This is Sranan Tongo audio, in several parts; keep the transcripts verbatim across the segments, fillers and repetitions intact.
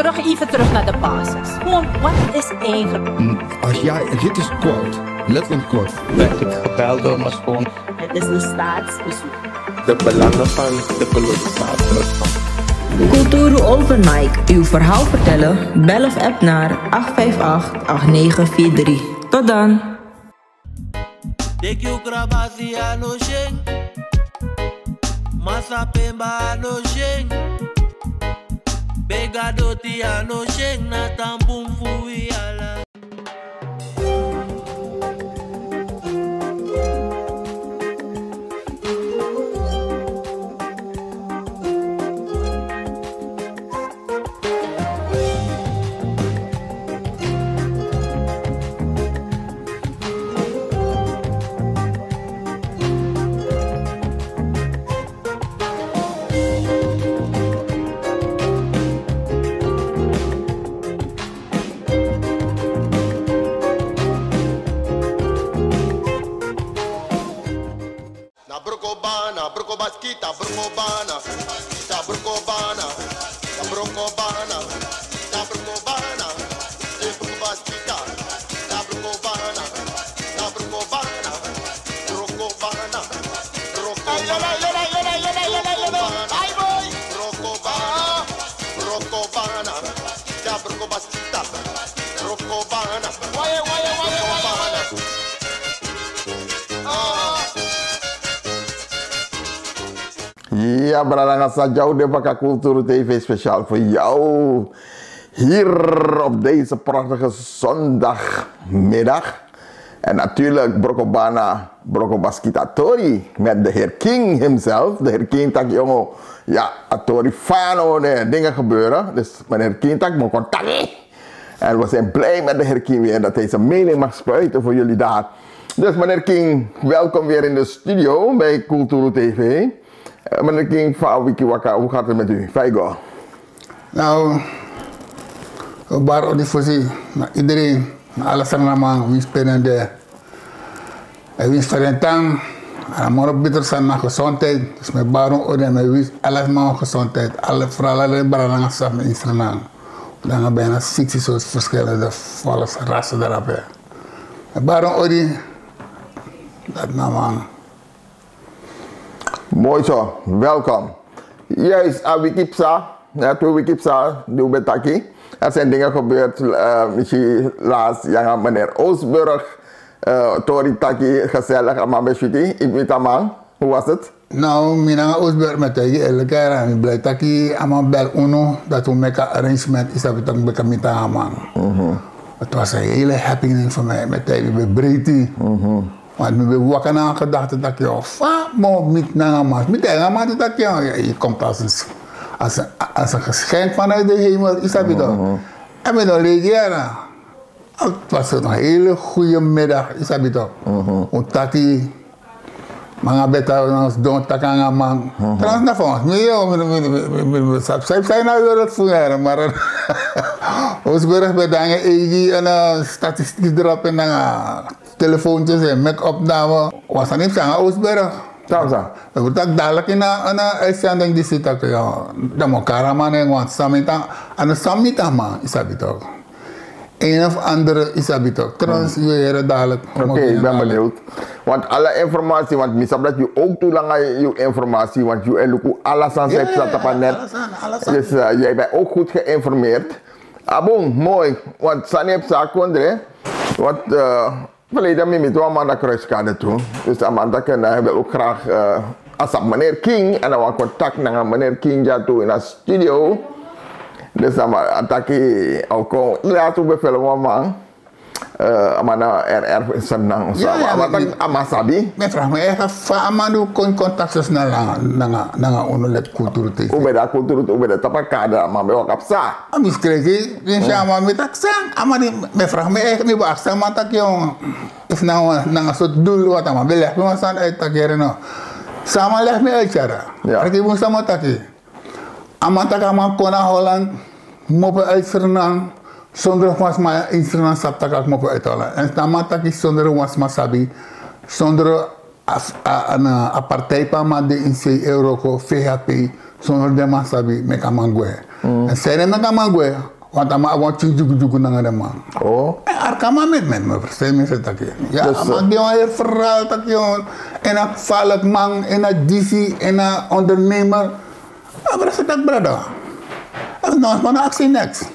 Terug, even terug naar de basis. Gewoon, wat is eigenlijk? Mm, als jij, dit is kort, letterlijk kort. Werd ik gebeld door mijn schoon. Het is een staatsbezoek. De belangen van de kolonisator. Kulturu Open Mic, uw verhaal vertellen? Bel of app naar acht vijf acht, acht negen vier drie. Tot dan! Teki un krabasi a no shen. Masa pemba a no shen. Bega doti a no shen. Na tan bun fu wi ala. Na broko bana, broko baskita, broko bana, kita broko bana, na broko bana, kita broko bana, kita broko bana, kita broko bana, broko bana, broko bana, broko bana, broko bana, kita broko baskita, broko bana, waye, waye, waye, waye, waye. Ya, brada nanga sisa, dya un de baka. Kulturu T V speciaal voor jou. Hier op deze prachtige zondagmiddag. En natuurlijk, broko bana, broko baskita tori met de heer King himself. De heer King taki, jongen, ja, a tori fano, nee, dingen gebeuren. Dus meneer King taki, moko taki. En we zijn blij met de heer King weer dat hij zijn mening mag spuiten voor jullie daar. Dus meneer King, welkom weer in de studio bij Kulturu T V. Eh, meneer King, fa a wiki waka, hoe gaat het met u? Fa e go? Nou, we bari odi fosi na iedereen, na ala Sranan man, winsi pe den de. En winsi fa den tan, a moro beter sani na gezondheid. Dus mi e bari wan odi, mi e winsi ala sma wan gezondheid. Ala, vooral ala den brada nanga sisa fu mi ini Sranan. Dan a ben na siksi sortu verschillende volksrassen drape. Mi e bari wan odi, dati na man. Mooi zo, welkom. Juist, a wiki psa, ja, twee wiki psa, di un ben taki. Er zijn dingen gebeurd, eh, misschien laatst, ja, meneer Oosburg, eh, tori taki, gezellig, a man ben switi, yu witi a man. Hoe was het? Nou, mi nanga Oosburg, mi e taigi yu eerlijk, mi blij taki a man bel unu, dat we make a arrangement, yu sabi, tak' mi kan miti a man. Mhm. Het was een hele happening voor mij, mi e taigi yu, mi ben breiti. Mhm. Want mi ben waka nanga gedachte taki, yo, fa mi o miti nanga man. Mi taigi a man taki, yo, je komt als een, als een, als een geschenk vanuit de hemel, yu sabi toch? Mhm. En mi no legi yara. Het was een hele goede middag, yu sabi toch? Mhm. Un taki, mi nanga beta, un sidon taki nanga man. Mhm. Trouwens, na fa wan, mi, yo, mi, mi, mi, mi, mi, mi, sabi, sabi, sabi na wereld fu yara, maar Oosburg ben de eigi, en, eh, statistiek drape nanga telefoontjes en make-up dame. Wan sani fu nanga Oosburg. San, san? We taki dadelijk in een, in een uitzending disi taki, yo, dan mi o kari a man, want san mi tan, a no san mi tan man, yu sabi toch. Een of andere, yu sabi toch. Trouwens, yu o yere dadelijk. Oké, ik ben benieuwd. Want alle informatie, want mi sabi dat yu ook tu nanga yu informatie, want yu e luku ala sani san e psa tapu a net. Ala sani, ala sani. Dus, eh, jij bent ook goed geïnformeerd. A bun, mooi. Want sani e psa na kondre. Want, eh, verleden mi miti wan man na Kruiskade tu. Dus a man taki, eh, hij wil ook graag, eh, a sabi meneer King. En a wani kon taki nanga meneer King dya tu in a studio. Dus a man taki, a o kon, later un ben film wan man. Eh, a man na R R fu Sranan. Ya, ya, a man taki, a man sabi. Mi e vraag mi eigen fa a man du kon contact so snel nanga, nanga, nanga unu leki Kulturu T V. Un ben de a Kulturu, un ben de tapu a kade, a man ben waka psa. A mi skriki, mi si a man, mi taki san, a man di, mi e vraag mi eigen, mi ben aksi a man taki, yo, efu na wan, nanga sortu doel wat a man ben leg mi wan sani uit taki, yere no. San a man leg mi uit, yara. Ya. Taki bun san a man taki. A man taki a man kon na Holland, kmopo uit Sranan, zonder wan sma in Sranan sabi taki a kmopo uit Holland. En a man taki zonder wan sma sabi, zonder a, a, a, a partij pe a man de in sei, Euroko, V H P, Sondro den man sabi meki a man gwe. Èn seni meki a man gwe. Want a man abi wan pikin dyugudyugu nanga den man. Èn arki a man meti meti mi ferstan mi se taki, ya a man gi wan heri ferral taki, en a falek man, en a disi, en a ondernemer. A brada taki brada, no sma no aksi neks.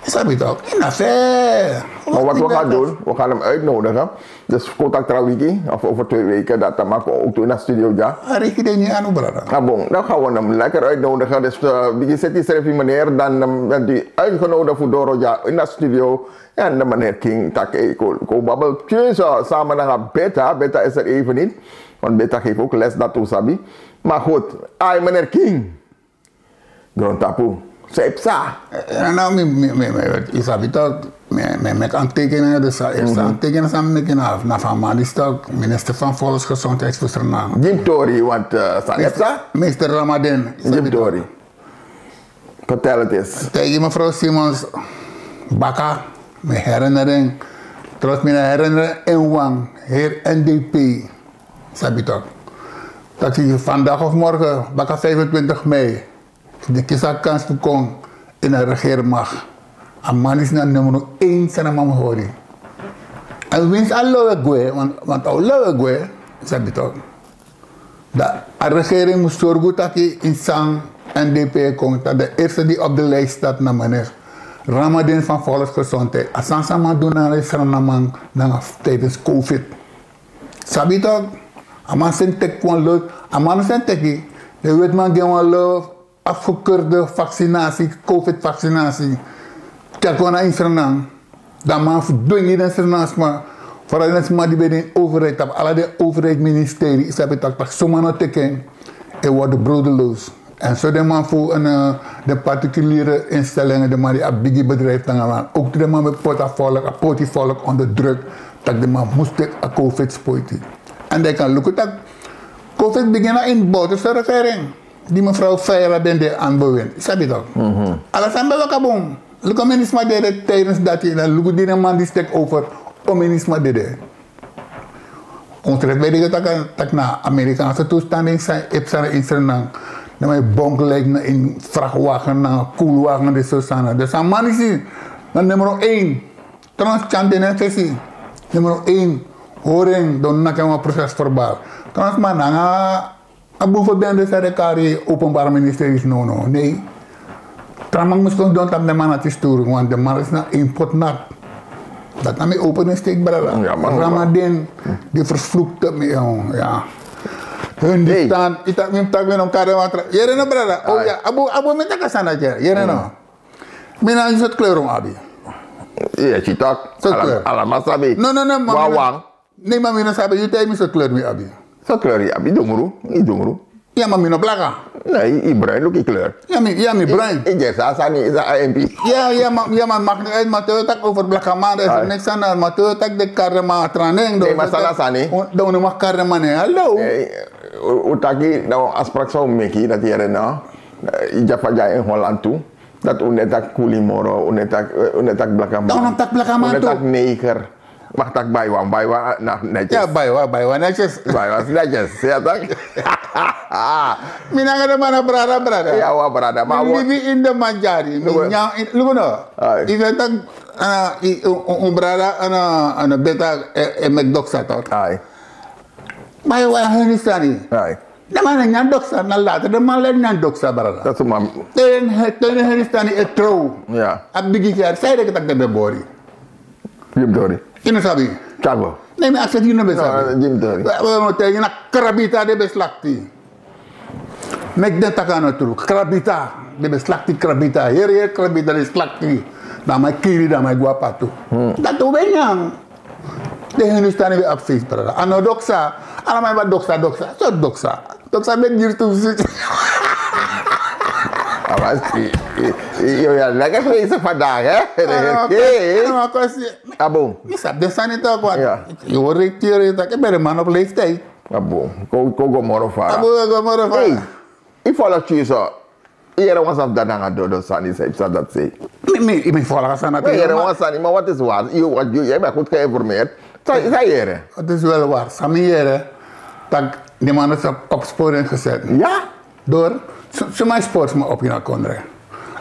Sabi tok, ina fe. Maar wat we gaan doen, we gaan hem uitnodigen. Dus kotak trawiki of over twee weken dat dan maken we ook toe in de studio ja. A riki de ni anu brada. Ah bon, dan gaan we hem lekker uitnodigen. Dus uh, bigi seti srefi meneer dan um, dan die uitgenodigd voor Doro ja in de studio. En de meneer King tak e ko ko babel tjus uh, samen nanga Beta. Beta is er even niet. Want Beta geeft ook les dat u sabi. Maar goed, ai meneer King. Grontapu. Sai psa. Na mi mi mi mi yu sabi tok. Mi mi meki antekeninga dus a eerste antekeninga san mi meki na na fu a man di stok minister van volksgezondheid fu Sranan. Gi mi tori want san e psa. Meester Ramadan. Gi mi tori. Vertel het eens. Taigi mevrouw Simons baka mi herinnering. Trouwens mi na herinnering en wan her N D P. Sabi tok. Taki vandaag of morgen baka vijfentwintig mei. Di kisi a kans fu kon ini a regeermakt. A man disi na numero één san a man mus hori. Èn winsi a lowe gwe want a o lowe gwe. Sabi tok. Dan a regering mus sorgu taki ini san N D P e kon taki de eerste di op de lijst start na meneer Ramadin van volksgezondheid a sani san a man du nanga den Srananman nanga tijdens covid. Sabi tok. A man seni teki wan lot. A man no seni teki. Den wetiman gi en wan lot. Afgekeurde vaccinatie, covid vaccinatie. Tyari kon na ini Sranan. Dan a man fu dwingi den Sranan sma. Vooral den sma di ben de ini overheid tapu ala den overheid ministerie yu sabi taki taki suma no teki en. E worden brodeloos. Èn so den man fu den particuliere instellingen den man di abi bigi bedrijf nanga man ook tu den man ben poti a volk a poti volk onder druk. Tak' den man mus teki a covid spoiti. Èn dan yu kan luku tak' covid bigin na ini bouterse regering. Di mevrouw Feira ben de an bewind yu sabi tok. Ala sani ben waka bun. Luku minisma dede tijdens dati dan luku di den man di stek over o minisma dede. Ons recht ben de taki taki na Amerikaanse toestanden zijn ipsana insernan. Dan ben je bonk lijkt na in vrachtwagen na koelwagen de sosana dus a man is na nummer één. Trans tyan den na fesi. Nummer één. Horing don naki wan proces verbaal. Trans man nanga a boevenbende san den kari openbare ministerie is nono nee. Tra man mus kon don tapu den man na ti sturu want den man is na impotnat. Dati na mi open en steek brada. Ramadan di vervloekte mi ya. Hun di stan yu taki mi mus taki mi no mus kari den man tra yere no brada o ya a bo mi taki a sani dati yere no. Mi na yu soti kleur un abi. Yes yu taki. Soti kleur. Ala man sabi. No no no. Wawan. Nee ma mi no sabi yu taigi mi so kleur mi abi. So kleur yu abi dungru yu dungru. Ya ma mi no blaka. Nee yu bruin luku yu kleur. Ya mi ya mi bruin. Yu gesa sani is a imp. Ya ya ma ya ma mag ni uit ma te yu taki over blaka man er is niks aan de hand ma te yu taki de karde man a traning. Nee ma sala sani. Dan unu mag karde man ne hallo. Un taki dan wan afsprak san un meki dati yere no. Yu dyafa dya in Holland tu. Dati un ne taki kuli moro un ne taki blaka man. Dan un no taki blaka man tu. Neger. Mag taki baiwan baiwan na netjes. Ya baiwan baiwan netjes. Baiwan netjes ya taki. Mi nanga den man na brada brada. Ya wan brada ma wan. Mi libi ini den man dyari mi nyan ini luku no. Yu ben taki un brada ana beta e meki doksa tok. Baiwan heni sani. Den man na nyan doksa na later den man leti nyan doksa brada. Te den heri stani e trow. A bigi fiyari san yu denki tak' den ben bori. Yu no sabi. Ne mi aksepti yu no ben sabi. Te yu na krabita den ben slakti. Meki den taki a no tru krabita. Den ben slakti krabita heri heri krabita den slakti. Dan man e kiri dan man e go a patu. Dati un ben nyan. Den hindustani ben abi feisi brada a no doksa. Ala man e bari doksa doksa so doksa. Doksa ben diri tu. Ala man si. Yo ya leke feisi vandaag hè. Ala man kosi. Abo. Mi sabi den sani tok wan. Yu hori tiri taki ben de man op leeftijd. Abo. Kon go moro fara. Abo go moro fara. Yu follow tyu so. Yu yere wan sani fu dati nanga dodo sani san yu psa dati sei. Mi mi mi folga sani ati. Yere wan sani ma wat is war yu yu yu ben goed geïnformeerd. San yu yere. Het is wel waar san mi yere. Tak' die man is op opsporing gezet. Ya. Door. Suma e spori sma opo ini a kondre?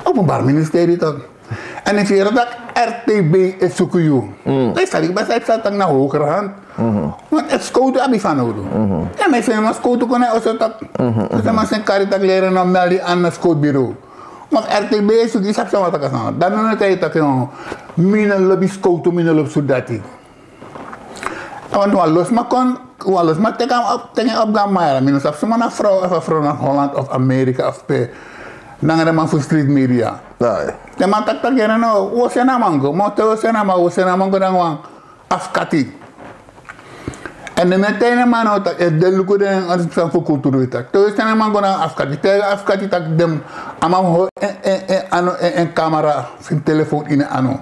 Openbari ministeri tok. Èn efu yu yere tak' R T B e suku yu, dan yu sabi yu basi a yu psa tak' na hogerhand. Want efu skowtu abi fanowdu, dan mi e seni wan skowtu kon na yu oso tok. Seni man seni kari tak' leri no meli an na skowtu biro. Want R T B e suku yu, sabi san wan taki a sani dan no no taigi yu tak' no, mi no lobi skowtu, mi no lobi sudati. Want wan losma kon, wan losma teki en op, teki en op go na mara, mi no sabi suma na frow, efu a frow na Holland of Amerika of pe. Nanga den man fu street media. Den man taki tak' yere no, wi o seni a man go, ma te wi o seni a man, wi o seni a man go nanga wan afkati. Èn den mi e taigi den man now tak' efu den luku den, a sani fu kulturu wi taki te wi o seni a man go nanga afkati, te afkati tak' den, a man mus hori en, en, en anu, en, en kamera fu en telefon ini en anu.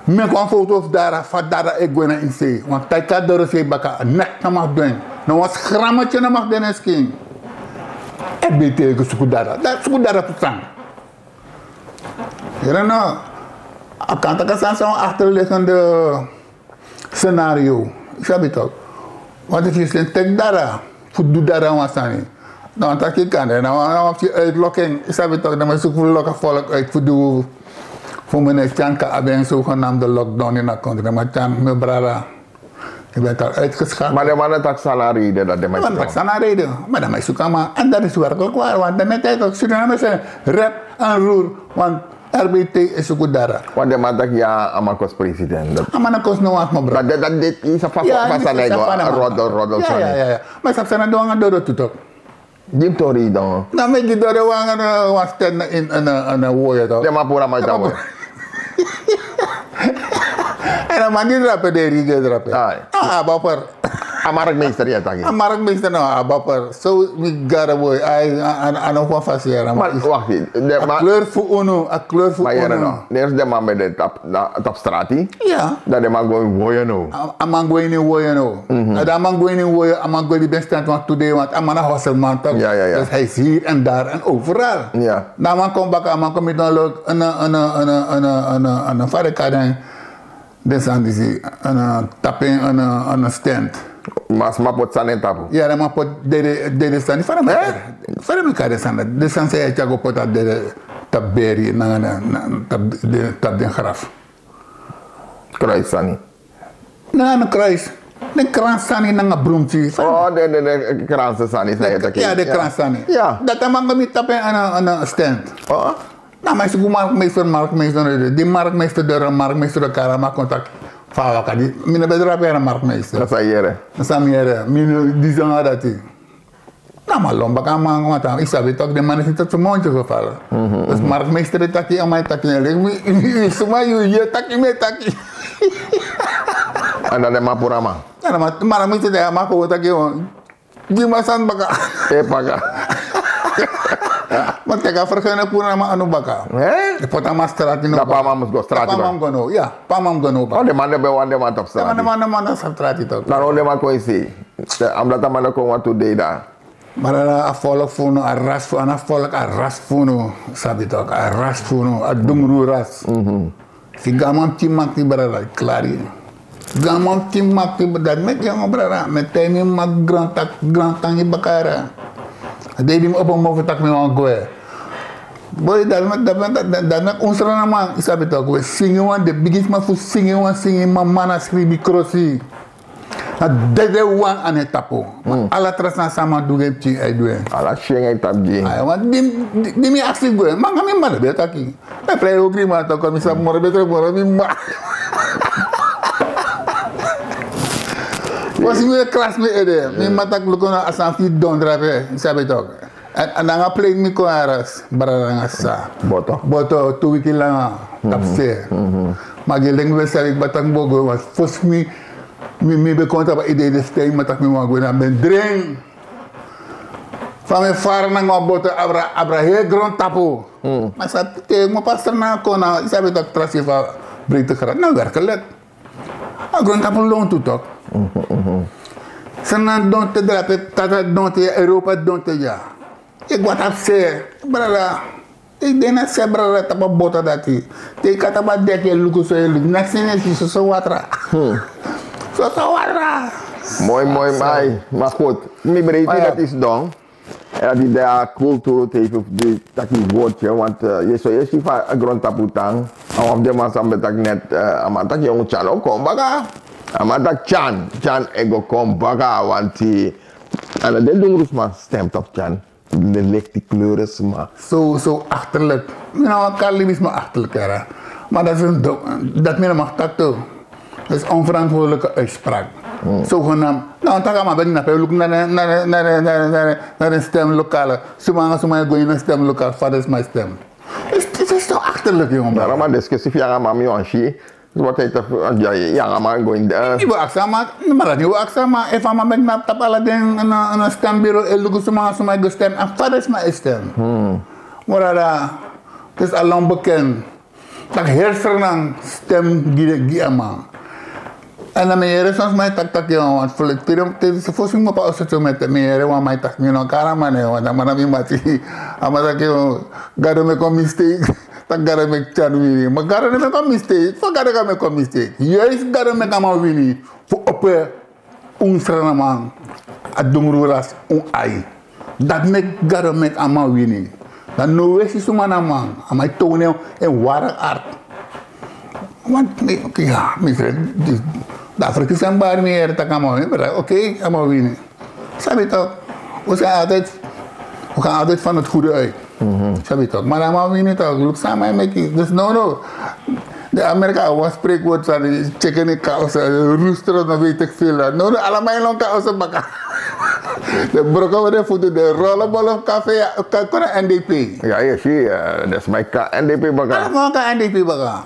Meki wan foto fu dara, fa dara e gwe na ini sei, wan taiki a dorosei baka, neks no mag du en. No wan skrametje no mag de na en skin. Efu ben yu teki suku dara, dan suku dara fu san? Yere no, a kan taki a sani san wan achterliggende scenario, yu sabi tok. Want efu yu seni teki dara fu du dara wan sani, dan wan taki kan de na wan fu yu uitlok en, yu sabi tok, dan mi e suku fu lok a volk uit fu du, fu mi no e tyari kan abi en zogenaamde lockdown ini a kondre, ma tyari mi brada. Yu ben taki uitgeschakeld. Ma den man no taki san na a reden dati den man e suku a man. Ma dan mi e suku a man, èn dati is werkelijk waar, want dan mi e taigi tok, Suriname seni rep èn roer, want R B T e suku dara. Want den man taki ya, a man kosi president. A man no kosi no wan sma, bra. Dat dat dit is a fasa fasa na yu go roddel roddel sani. Ma yu sabi san na du anga doro tu tok. Gi mi tori dan. Na mi gi doro wan anga wan sten na ini wan woyo tok. Den man puru a man yu tan woyo. Èn a man di drape de rige drape. A buffer. A markmeester ya taki. A markmeester no, a buffer. So mi gara boy, ai, a no fu a fasi yara. Ma wakti, a kleur fu unu, a kleur fu unu. Nersi den man ben de tapu strati. Ya. Dan den man go ini woyo now. A man go ini woyo now. Dan a man go ini woyo, a man go ini ben stand wan today, want a man na hosselman toch. Dus hij is hier en daar en overal. Dan a man kon baka, a man kon miti wan lok, en fare kaden. Den sani disi, en tapu en, en stand. Ma sma poti sani en tapu. Ya, den man poti dede sani. Fara mi kari den sani, den sani san yu e tyari go poti a dede tapu beri nanga tapu den graf. Kruis sani. Nanga kruis. Den krans sani nanga brumti. O, den krans sani san yu e taki. Ya, den krans sani. Dati a man go miti tapu en stand. Na mi e suku markmeester, markmeester no de. Di markmeester doro, markmeester doro kari a man kon taki fa a waka di. Mi no ben drape yere markmeester. Na san mi yere. Mi no disi nanga dati. Na a man lon baka a man go, want yu sabi tok, den man e si tok so mondye so fala. Dus markmeester e taki, a man e taki en leki mi, suma yu e taki, mi e taki. Èn dan den man puru a man. Èn dan markmeester de a man kon taki. Gi mi a sani baka. E paka. Ma teki a fergene puru na a man anu baka. E poti a man strati now. Tapu a man mus go strati. Tapu a man mus go now, ya. Tapu a man mus go now baka. O, den man no ben wani den man tapu strati. Den man no man na strati tok. Dan o den man kon e si. A mus dati a man no kon wantu dei dan. Ma dan a volk fu unu, a ras fu, a na volk, a ras fu unu, sabi tok, a ras fu unu, a dungru ras. Efu yu go a man pikin makti brada, yu klari. Go a man pikin makti, dati meki yu, brada, mi e taigi mi mama, grantangi baka yara. A dei di mi opo mi mofu taki mi wani gwe. Boi, dati meki, dati meki un Sranan man, yu sabi tok, un e singi wan, den bigisma fu singi wan singi, mama na sribi krosi. A dede wan a no e tapu. Ala tra sani san a man du gi en pikin, a e du en. Ala syen a e tapu gi en. Ai, want di mi aksi gwe, ma nanga mi mama ben e taki. Mi e prei ogri man tok, mi sabi moro betre moro mi mama. Fosi mi e krasi mi ede, mi mama taki luku no, a sani fu yu don drape, yu sabi tok. Èn nanga plein mi kon na ras, brada nanga sisa. Boto. Boto, tu wiki langa, tapu se. Ma gi leki mi ben sabi kba taki mi bo gwe, want fosi mi, mi ben kon tapu a idee disi, mi mama taki mi wani gwe, dan mi ben dring. Fa mi e fara nanga wan boto abra, abra heri grontapu. Ma sa te mi pasa nanga kon na, yu sabi taki tra sei fu a breedtegraad, na werkelijk. A grontapu lontu tok. Sranan don te drape, Tata don te, Europa don te dya. Yu e gwe na tapu se, brada. Yu e de na se, brada, tapu a boto dati. Te yu kon tapu a deki, yu e luku so, yu e luku. Neks yu e si, soso watra. Soso watra. Moi, moi, mai. Ma goed, mi breiti dati sidon. En dat is de cultuur tegen die taki woordje, want eh, je so je si fa a grondtapu tan. En of de man san ben taki net, eh, a man taki jongen Tjan ook kom baka. A man taki Tjan, Tjan ego kom baka, want die, en dat de dungrusman stem toch Tjan. De licht die kleuren sma. Zo, zo achterlijk. Nou, kan libisme achterlijk, hè. Maar dat is een do- dat meer mag tak toch. Dat is onverantwoordelijke uitspraak. Zogenaamd. Nou, dan ga maar ben naar look naar de naar de naar de naar de naar de naar de stemlokale. Zomaar zomaar go in een stemlokaal, wat is mijn stem? Het is toch achterlijk, jongen. Daarom aan discussie via mami wanshi. Wat hij toch, ja, ja, maar go in de. Ibo aksama, maar dat ibo aksama. Efa ma ben na tap ala den na na stembureau e lugu suma suma go stem. En wat is mijn stem? Morada, het is al lang bekend. Tak hersernan stem gi gi a man. En dan mi yere soms mi tak tak yon want volk piri te se fosi mi pa oso tu mi te mi yere wan mi tak mi no kara man ne want a man na mi mati. A man tak yon gado mi kon mistake. Tak gado mi kan wini ma gado mi kon mistake fa gado kan mi kon mistake. Juist gado mi kan man wini fu ope un sranaman a dungru ras un ai. Dat meki gado meki a man wini. Dan no wesi suma na man a man e tow ne en wara art. Want mi ya mi fre dan freki san bari mi yere tak a man wini bra oke a man wini. Sabi tok. Un san altijd un kan altijd van het goede uit. Sabi tok maar a man wini tok luk san man meki dus no no. De Amerika a wan spreekwoord san di check in ik kan als rooster dan weet ik veel dat no no allemaal in lonka als baka. De brokken worden voeten de rollenbol of café. Kan kon een N D P. Ja je zie dat is mijn K N D P baka. Allemaal kan N D P baka.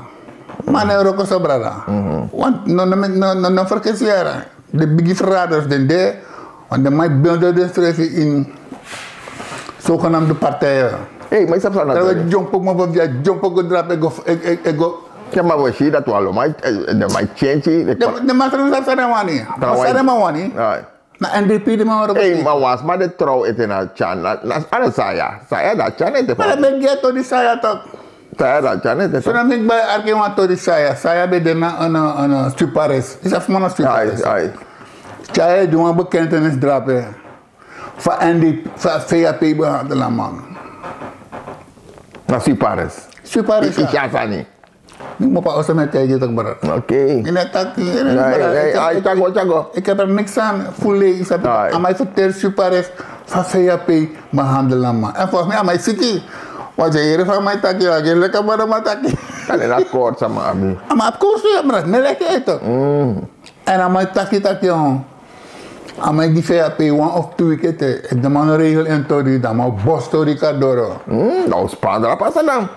Maar ne roko so brada. Want no no no no no verkeer siara. De bigi verraders den de want de man bilde de strefi in zogenaamde partijen. Hey, maar je snapt dat. Jompo mo bobia jompo go drap ego ego. Ja maar we zien dat we allemaal de man change. De man srana srana wani. Srana wani. Na N D P de man waro. Hey, maar was maar de trouw ete na chan na na ana saya saya dat chan ete. Maar ben ghetto die saya toch. Taya da chane te. So na mi bai arki wan tori saya saya be de na ana ana supares isa fuma na supares. Ai ai. Chaya e du wan bekentenis drape. Fa N D P fa V A P behandel a man. Na supares. Supares. Isi a sani. Mi mo pa oso me taigi tak bara. Okay. Ina tak. Ai tak go tak go. Ik heb er niks aan. Voel je isa a man e vertel supares. Fa V A P behandel a man en volgens mi a man e siki. Want ya yere fa man e taki ya gen leka man a man taki. Kale na kort sama abi. A man abi kosi ya mrat ne leki eto. En a man e taki taki yon. A man e gi V A P wan of tu wiki ete. Efu de man no regel en tori dan man o bos tori kari doro. Na o span dra pasa dan.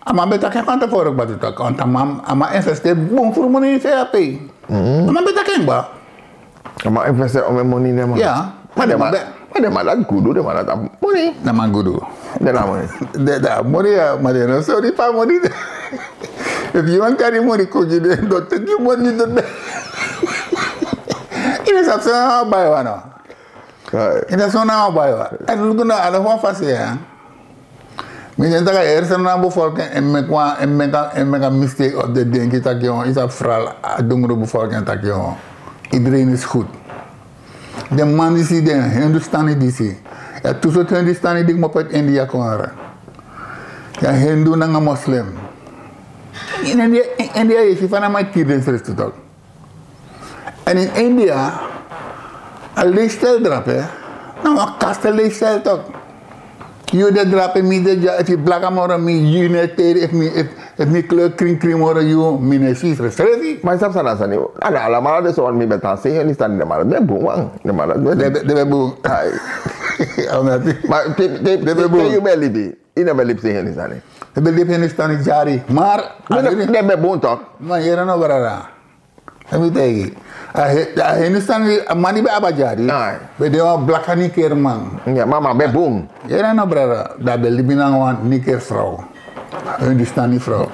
A man ben taki en van tevoren batu taki want a man a man investeer bun furu moni ini V A P. A man ben taki en gba. A man investeer ome moni ne man. Ya. Ma den man dati gudu den man dati abi moni. Den man gudu. Den abi moni. Den abi moni ya ma den no sori fu a moni. Efu yu wani kari moni kon gi den don teki moni don. Yu no sabi san na wan bai wan no. Yu no sabi san na wan bai wan. Èn luku na ala fu wan fasi ya. Mi den taki a heri sani na bevolking en meki wan en meki a mistake of den denki taki yon yu sabi fral a dungru bevolking taki yon. Iedereen is goed. Den man disi den hindustani disi. Ya tu sortu hindustani di kmopu uit india kon hari. Ya hindu nanga moslim. In india yu si fa na man e kiri den sreftu tok. En in india a leefstijl drape na wan kaste leefstijl tok. Yu de drape mi de dya efu yu blaka moro mi yu ne teri efu mi kleur krin krin moro yu mi ne si srefsrefi. Ma yu sabi san na sani a na alamala de so wan mi ben tan sei heni sani den mala de bun wan. Den mala de ben bun. Ma te yu ben libi yu no ben libi sei heni sani. Den ben libi heni sani dyari mar den ben bun tok. Ma yere no brada. Let me tell you. A hindustan a man di ben abi a dyari ben de wan blaka nikerman. Ma man ben bun. Yere no brada dan ben libi nanga wan niker frow. Hindustani frow.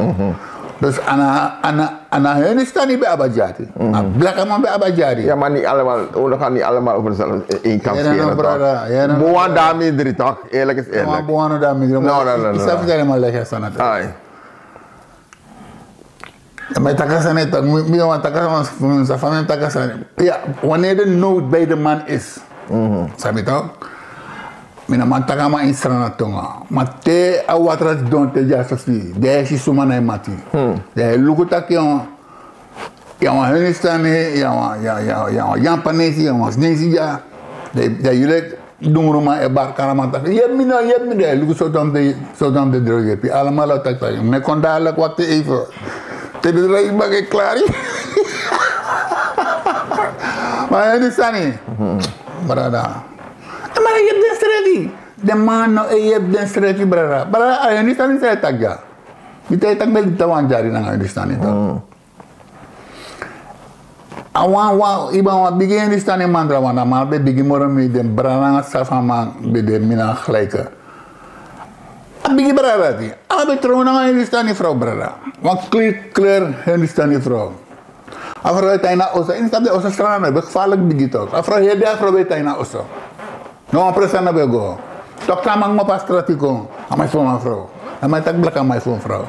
Dus a na hindustani ben abi a dyari. A blakaman ben abi a dyari. Ya man ni allemaal we gaan niet allemaal over dezelfde inkomsten. Yere no brada. Yere no brada. Buwan dan mindri toch eerlijk is eerlijk. Buwan dan mindri. No no no no. Isafi dan man legi a sana. Mai taka sani tok mi wan taka sani fu mi sa fa mi taka sani. Ya wanneer de nood bij de man is. Sabi tok. Mi no man taki a man ini Sranan tongo. Ma te a watra sidon te dya so si, dan yu e si suma na yu mati. Dan yu e luku taki yu a wan, yu a wan Hindustani, yu a wan, yu a, yu a, yu a wan Yapanesi, yu a wan Sinesi dya. Dan yu leki dunguruman e bari karaman taki, yepi mi no, yepi mi no. Dan yu e luku sortu a mus de, sortu a mus de drogi yepi. Alamala o taki taki, mi e kon dadilik, wakti even. Te den drogi baka e klari. Ma Hindustani, brada. A man e yepi den sreti. Den man no e yepi den sreti, brada. Brada, a Hindustani san e taki dya. Mi taigi taki mi e libi te wan dyari nanga Hindustani, toch. A wan, wan, iba wan bigi Hindustani man, dra wan, a man ben bigi moro mi, den brada nanga sisa fu a man ben de mi na gelijke. A bigi brada dati. A man ben trow nanga Hindustani vrouw, brada. Wan kli-, kleur Hindustani vrouw. A vrouw e tan ini a oso. Ini sabi den oso Sranan no ben gevaarlijk bigi, toch. A vrouw, heri dei a vrouw ben e tan ini a oso. No wan presi a no ben go. Dokter, a man kmopo a strati kon. A man e fon a vrouw. A man e taki blaka, a man e fon a vrouw. A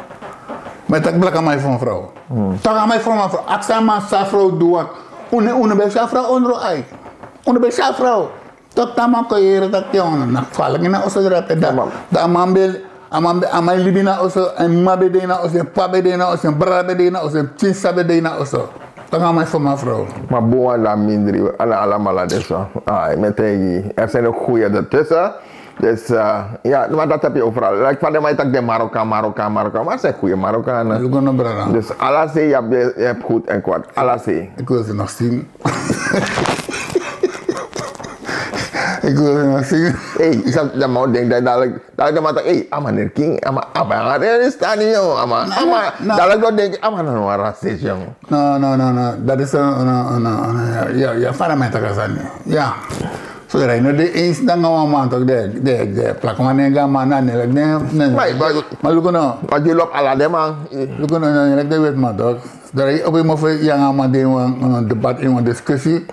man e taki blaka, a man e fon a vrouw. Toch a man e fon a vrouw. Aksi a man san a vrouw du, want un no, un no ben si a vrouw ondro ai. Un no ben si a vrouw. Dokter, a man kon yere taki yu na gevaarlijk ini a oso drape. Dan a man ben, a man ben, a man e libi ini a oso, en mama ben de ini a oso, en papa ben de ini a oso, en brada ben de ini a oso, en pikin sisa ben de ini a oso. Toch a man e fon a vrouw. Ma bun wan, dan mindri, ala, alamala de so. Ai, mi e taigi yu, er zijn ook goeie ertussen. Dus, eh, ja, maar dat heb je overal. Like, van de man e taki den Marokkaan, Marokkaan, Marokkaan. Maar er zijn goede Marokkanen. Luku no, brada. Dus ala sei, yu abi, yu abi goed en kwaad. Ala sei. Ik wil ze nog zien. Ik wil ze nog zien. Hey, yu sabi, den man o denki dati, dati den man taki, hey, a man na king, a man, a man na Hindustani, yo, a man, a man, dati den o denki, a man na wan racist, yo. No, no, no, no. Dati is een, een, een, een, een, ya, ya, fa mi e taki a sani. Ya. So, dati no de eens nanga wan man, toch, de, de, de plak wan nanga a man, na, ne, like, ne, ne. Ma, ma, ma luku no. Ma yu lobi ala den man. Luku no, ne, like, den weti man, toch. Dati yu opo yu mofo nanga a man de ini wan, wan debat, ini wan discussie.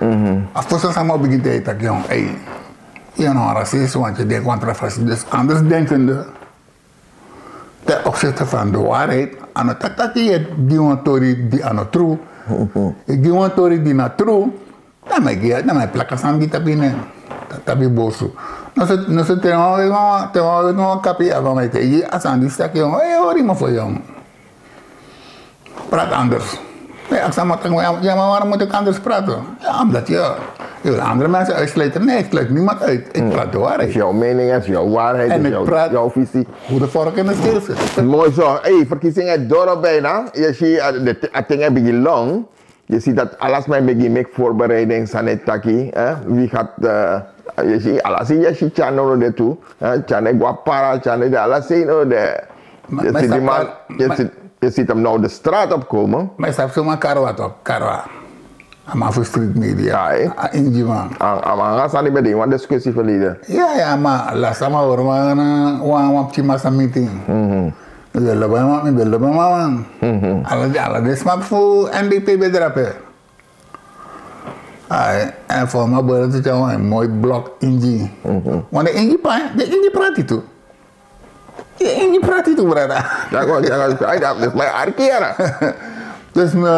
A fosi san a man o bigin te taki, yu, hey, yu na wan racist, want yu denki wan tra fasi, dus anders denkende. Ten opzichte van de waarheid, a no taki taki yu e gi wan tori di a no tru. Yu e gi wan tori di na tru, dan mi e gi, dan mi e plaka sani gi tapu yu nen. Ta-, tapu yu bosu. No so, no so te wan, te wan, te wan kapi, a wan mi e taigi a sani disi taki, yu, hey, hori mofo, yu. Praat anders. Nee, ik zou maar tegen, ja, maar waarom moet ik anders praten? Ja, omdat je, je wil andere mensen uitsluiten. Nee, ik sluit niemand uit. Ik praat de waarheid. Het is jouw mening, het is jouw waarheid, het is jouw, jouw visie. Hoe de vork in de steel zit. Mooi zo. Hey, verkiezingen door bijna. Je ziet, eh, de t-, a ting e bigin long. Je ziet dat alles maar begin met voorbereiding, san e taki, hè? Wie gaat, eh, je ziet, alles, je ziet, Tjano de toe, hè? Tjano Guapara, Tjano de, alles zijn er de. Je ziet die man, je ziet, je ziet hem nou de straat op komen. Maar je snapt zomaar Karwa toch? Karwa. A man fu street media. Ja, hè? A Ingi man. A, a man nanga sani ben de wan discussie verleden. Ja, ja, maar last time we waren, eh, wan, wan pikin massa meeting. Mi ben lobi en man, mi ben lobi en man. Ala, ala den sma fu N D P ben drape. Ai, en voor mi bere te tya wan moi blok Ingi. Want de Ingi pa, de Ingi prati tu. De Ingi prati tu, brada. Ja, go, ja, go, ai, dat is mijn arkiera. Dus mi,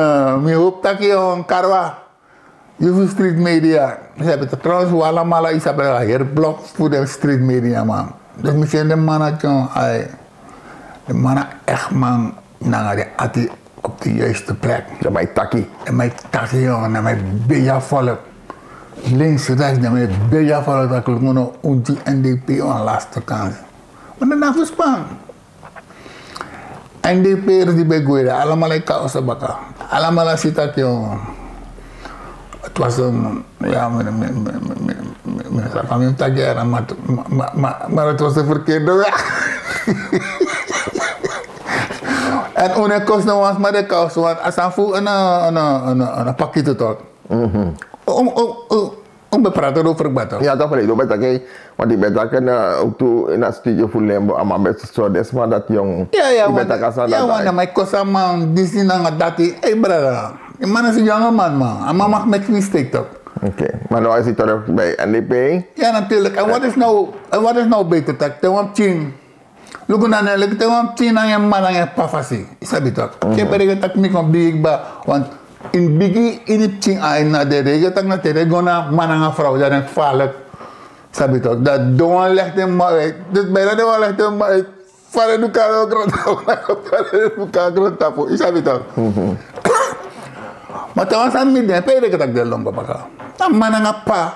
mi hoop taki yu, Karwa. Yu fu street media. Yu sabi toch, trouwens, wi alamala, yu sabi, a heri blok fu den street media man. Dus mi si den man na tyon, ai. Den man na echt man nanga den ati op de juiste plek. Den man e taki. Den man e taki, yu, den man e begi a volk. Links, rechts, den man e begi a volk taki luku no, un gi N D P wan laatste kans. Maar den no fu span. N D P'ers di ben gwe, alamala e kon a oso baka. Alamala si taki, yu, het was een, ja, mi, mi, mi sa fa mi taki, ma, ma, ma, maar het was de verkeerde weg. En un no e kosi no wan sma de kous, want a sani fu un, un, un, un, un pakket toch. Un, un, un, un ben praat over Gbata. Ja, toch, verleden ben taki, want yu ben taki, eh, ook tu ini a studio fu Limbo, a man ben so den sma dati, yu. Ja, ja, yu ben taki a sani dati. Ja, want na mi kosi a man disi nanga dati, ei, brada. Yu man is een jonge man, man. A man mag make mistake toch. Oké, maar nu is hij terug bij N D P. Ja, natuurlijk. En wat is nou, en wat is nou beter, tak? Te wan pikin. Luku na, ne, luku te wan pikin nanga en mama nanga en papa fasi. Yu sabi toch. Te ben regel taki mi kon bigi kba. Want in bigi, ini pikin ai na den regel taki na te den go na man nanga vrouw, dan den gevaarlijk. Sabi toch, dat don wan legde man uit. Dus bijna don wan legde man uit. Fare duka no grond. Fare duka grond tapu. Yu sabi toch. Ma te wan sani mi den pe yu de kata den longo baka. Na man nanga pa.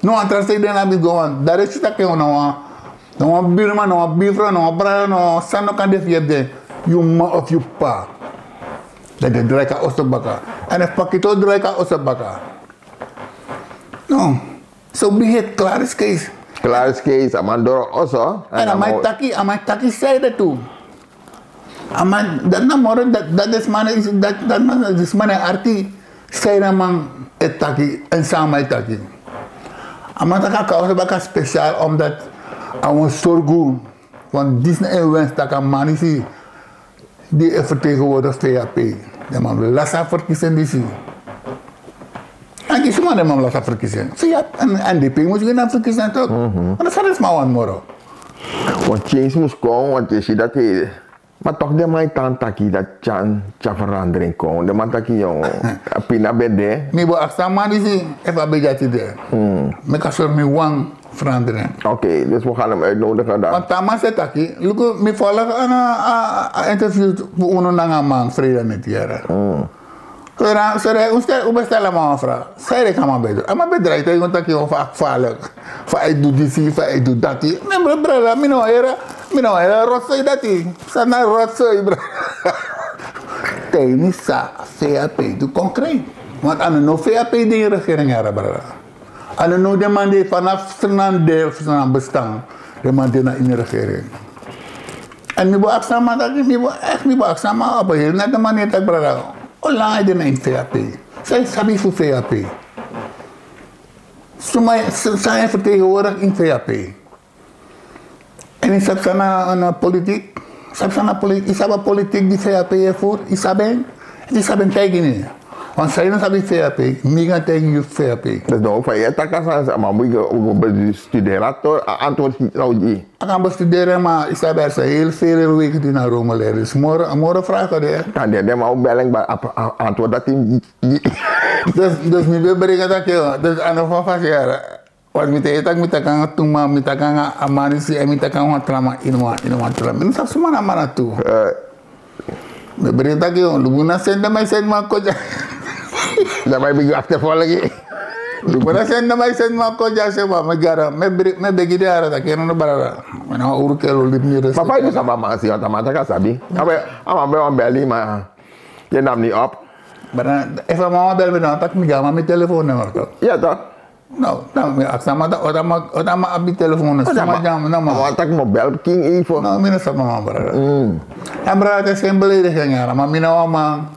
No wan tra sei den na mi go wan. Dari si taki na wan, na wan birman, na wan bifro, na wan brada, na wan sani no kan de fu yepi den. Yu man of yu pa. Dan den drai kon na oso baka. En efu pakito drai kon na oso baka. No. So behave, klaar is Kees. Klaar is Kees, a man doro oso. En a man taki, a man taki saide tu. A man, dat na moro, dat, dat is man, is, dat, dat man, dat is man en arti. Saide man e taki, en sama e taki. A man taki a kon na oso baka speciaal, omdat a wan sorgu, want dit is een wens dat a man is. Di e vertegenwoordig V H P. Den man lasi a verkiezing disi. En kisi man den man lasi a verkiezing. V H P, en, en N D P mus wini a verkiezing toch. En dan sani sma wan moro. Want change mus kon, want yu si dati. Ma toch den man e tan taki dat tyan, tyan verandering kon. Den man taki yon, a pina ben de. Mi bo aksa man disi, efu a ben dati de. Mi kan sori mi wan verandering. Oké, dus we gaan hem uitnodigen dan. Want a man sa taki, luku, mi follow a, a, a interview fu unu nanga a man, Freda Netiere. Sori, sori, un stel, un ben stel a man wan vraag. Saide kan a man ben du. A man ben drai taigi un taki yu fu a gevaarlijk. Fa a e du disi, fa a e du dati. Mi bro, brada, mi no heri, mi no heri rotzooi dati. San na rotzooi, bro. Te mi sa, V H P du konkret. Want a no now V H P de in regering yara, brada. A no now den man de vanaf Sranan de, Sranan bestaan, den man de na ini regering. En mi bo aksa man taki, mi bo, echt mi bo aksa man op een heel nette manier taki, brada. Hoe lang a de na ini V H P? San yu sabi fu V H P? Suma, san yu vertegenwoordig in V H P? En yu sabi san na, na politiek? Sabi san na politiek? Yu sabi a politiek di V H P e voer? Yu sabi en? Yu sabi en, taigi mi. Want san yu no sabi V H P, mi kan taigi yu V H P. Dus now fa yu e taki a sani, a man mus go, go bestuderi a tori, a antwoord san yu gi. A kan bestuderi, ma yu sabi er zijn heel veel wegen die naar Rome leiden. Dus moro, moro vragen de. Kan den, den man o bel en, ma a, a, antwoord dati yu gi. Dus, dus mi ben bring taki, dus a no fa fasi yara. Want mi taigi taki mi taki nanga tu man, mi taki nanga a man disi, en mi taki nanga wan tra man, ini wan, ini wan tra man. Mi no sabi suma na a man na tu. Eh. Mi bring taki, luku na sende mi sende man kon dya. Dan mi bigin achtervolg. Luku na sende mi sende man kon dya, se man, mi gara, mi bring, mi begi den yara taki, no, no, brada. Mi na wan uru kerel, libi mi respect. Ma fa yu sabi a man si, want a man taki a sabi. A man ben, a man ben wan bel yu, ma yu nam niet op. Brada, efu a man wan bel mi, dan taki mi gi a man mi telefoonnummer toch. Ya toch. No, no, mi aksa man taki, wan man, wan man abi telefoon, no, suma dya mi, no man. Wan taki mi o bel King Evo. No, mi no sabi a man, brada. Mm. En brada, te seni belediging yara, ma mi na wan man.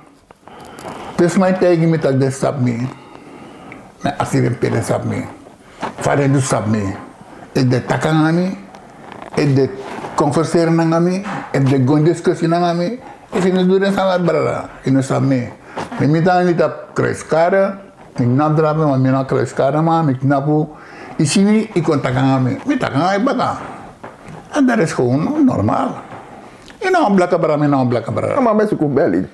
Te sma e taigi mi taki den sabi mi. Mi e aksi den pe den sabi mi. Fa den du sabi mi. Efu den taki nanga mi, efu den converseren nanga mi, efu den go ini discussie nanga mi. Efu yu no du den sani dati, brada, yu no sabi mi. Mi miti nanga yu tapu Kruiskade, mi knapu drape, ma mi na Kruiskade man, mi knapu. Yu si mi, yu kon taki nanga mi. Mi taki nanga yu baka. En dat is gewoon normaal. Yu na wan blaka brada, mi na wan blaka brada. A man ben suku bel yu.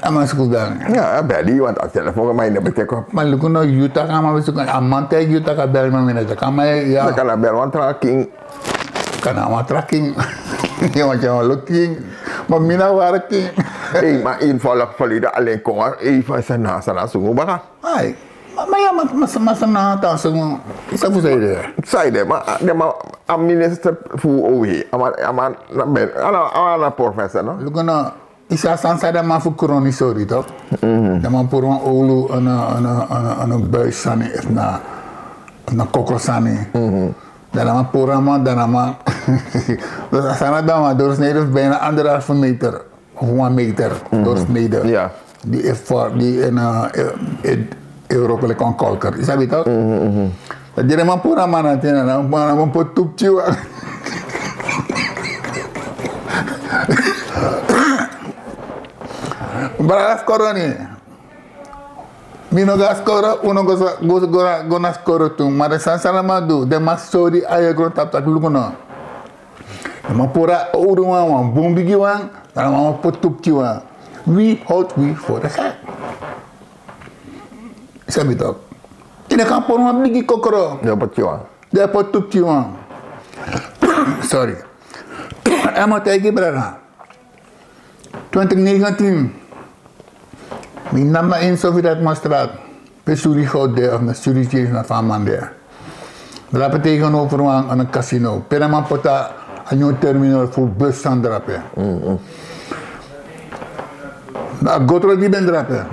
A man suku bel mi. Ya, a bel yu, want a telefoon, ma yu no ben teki op. Ma luku no, yu taki a man ben suku, a man taigi yu taki a bel mi, ma mi no taki a man, ya. Dan kan a bel wan tra King. Kan a wan tra King. Yu wani tyari wan leki King. Ma mi na wari King. Ei, ma yu follow, follow yu alleen kon, ei, fa Sranan, Sranan sungu baka. Ai. Ma, ma ya, ma, ma, ma Sranan tan sungu. Yu sabi fu saide. Saide, ma, den man, a minister fu owe. A man, a man na ben, a na, a na professor, no? Luku no, yu sabi san, san den man fu Kroni sori, toch? Den man puru wan owlu, a na, a na, a na, a na buis sani, efu na, efu na kokro sani. Dan a man puru a man, dan a man. Dus a sani dati, a man doorsnede fu bijna anderhalve meter. Of wan meter, doorsnede. Ya. Di e for, di e na, e, e, e wroko leki wan kolker. Yu sabi toch? Dan di den man puru a man na ten, dan a man poti tu pikinwan. Brada, skoro ni. Mi no go na skoro, un no go sa, go, go na, go na skoro tu. Ma den sani san den man du, den man sori a yeye grontapu taki luku no. Den man puru a owru wan, wan bun bigi wan, dan a man poti tu pikinwan. Wie houdt wie voor de gek? Sabi toch. Yu no kan puru wan bigi kokro. Yu o poti wan. Den e poti tu pikin wan. Sorry. Èn mi o taigi brada, twenty nineteen, mi nami na ini Sofia Redmondstraat, pe Suri Goud de of na Suri Chase na fu a man de. Drape tegenover wan, wan casino. Pe den man poti a nyun terminal fu bus san drape. Na a gotro di ben drape.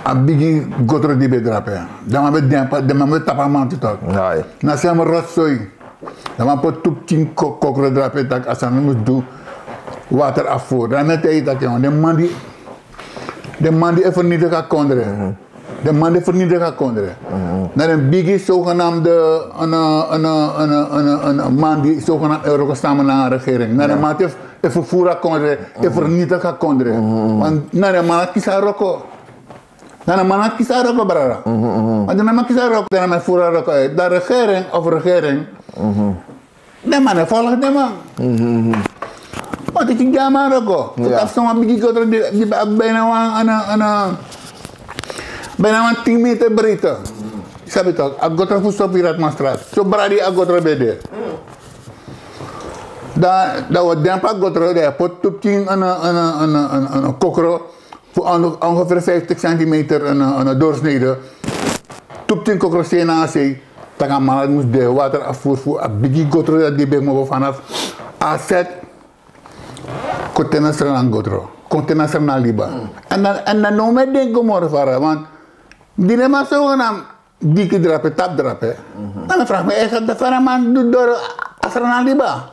A bigi gotro di ben drape. Den man ben denpa, den man ben tapu a man tu tok. Na semi rotzooi. Den man poti tu pikin ko-, kokro drape, tak' a sani mus du water afvoer. Dan mi e taigi taki, den man di, den man di e vernietig a kondre. Den man di e vernietig a kondre. Na den bigi zogenaamde, ene, ene, ene, ene, ene man di zogenaamd e wroko samen nanga regering. Na den man di e vervoer a kondre, e vernietig a kondre. Want na den man di kisi a wroko. Na den man di kisi a wroko, brada. Want den man di kisi a wroko, den man e voer a wroko uit. Dan regering of regering. Den man e volg den man. Want yu gi a man wroko. Fu tapu son wan bigi gotro di, di abi bijna wan, wan, wan, bijna wan tien meter breedte. Yu sabi tok, a gotro fu Sofia Redmondstraat. So bradi a gotro ben de. Dan, dan wi o denpa a gotro, dan yu poti tu pikin wan, wan, wan, wan, wan kokro. Fu onge-, ongeveer vijftig centimeter wan, wan doorsnede. Tu pikin kokro sei nanga sei. Tak' a man dati mus de water afvoer fu a bigi gotro dati di ben kmopo vanaf A Z. Kon te na Sranan gotro. Kon te na Sranan liba. Èn dan, èn dan now mi e denki moro fara, want di den man so wan diki drape, tapu drape. Dan mi e vraag mi eigen taki fa den man du doro a Sranan liba.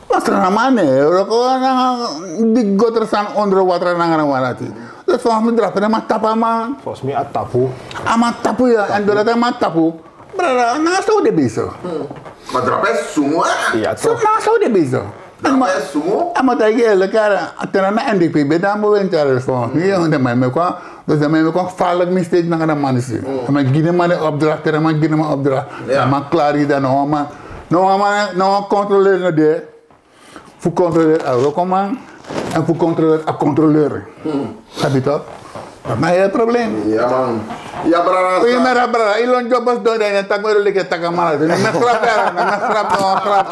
Ma Sranan man no e wroko nanga diki gotro san ondro watra nanga wan dati. Dus volgens mi drape den man tapu a man. Volgens mi a tapu. A man tapu, ya. Èn doordat a man tapu, brada, nanga so den bezig. Ma drape e sungu, hè? Ya, so toch. Nanga so den bezig. Drape e sungu. A man taigi eerlijk, ya, a ten na N D P ben dan bewentel, dus volgens mi, ya, den man meki wan, dus den man meki wan gevaarlijk mistake nanga den man disi. Den man gi den man den opdracht, den man gi den man opdracht. Ya. Den man klaar, dan no wan man, no wan man, no wan controleur no de fu controleer a wrokoman èn fu controleer a controleur. Sabi tok? Dati na heri problem. Ya, man. Ya, brada. Yu mera, brada. Yu lon dyo bos don, dan yu taki mi leki, taki a man. Na mi e grap, ya. Na mi e grap, no grap.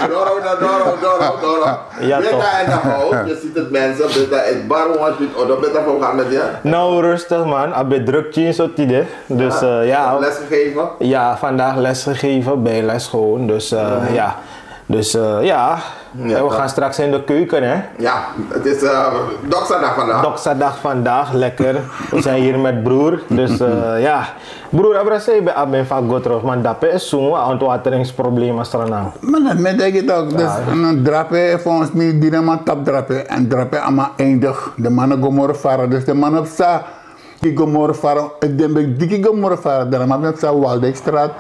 Doro, doro, doro, doro. Ya, toch. Britta in de house. Je ziet het, mensen. Britta, ik bar wan shit. Oh, dat Britta, hoe gaat het met je? Nou, rustig, man. A ben druk tien zo tide. Dus, eh, ja. Lesgegeven? Ja, vandaag lesgegeven, bijles gewoon. Dus, eh, ja. Dus, eh, ja. Ja, en we toch. Gaan straks in de keuken, hè? Ja, het is, eh, doksadag vandaag. Doksadag vandaag, lekker. We zijn hier met broer. Dus, eh, ja. Broer, abra sei ben abi fu go terug, man, drape e sungu, ontwateringsproblemen Sranan. Man, dati mi e taigi tok, dus, drape, volgens mi, di den man tapu drape, èn drape a man eindig, den man no go moro fara, dus den man no psa, diki go moro fara, efu den ben diki go moro fara, dan a man ben psa Waldijkstraat,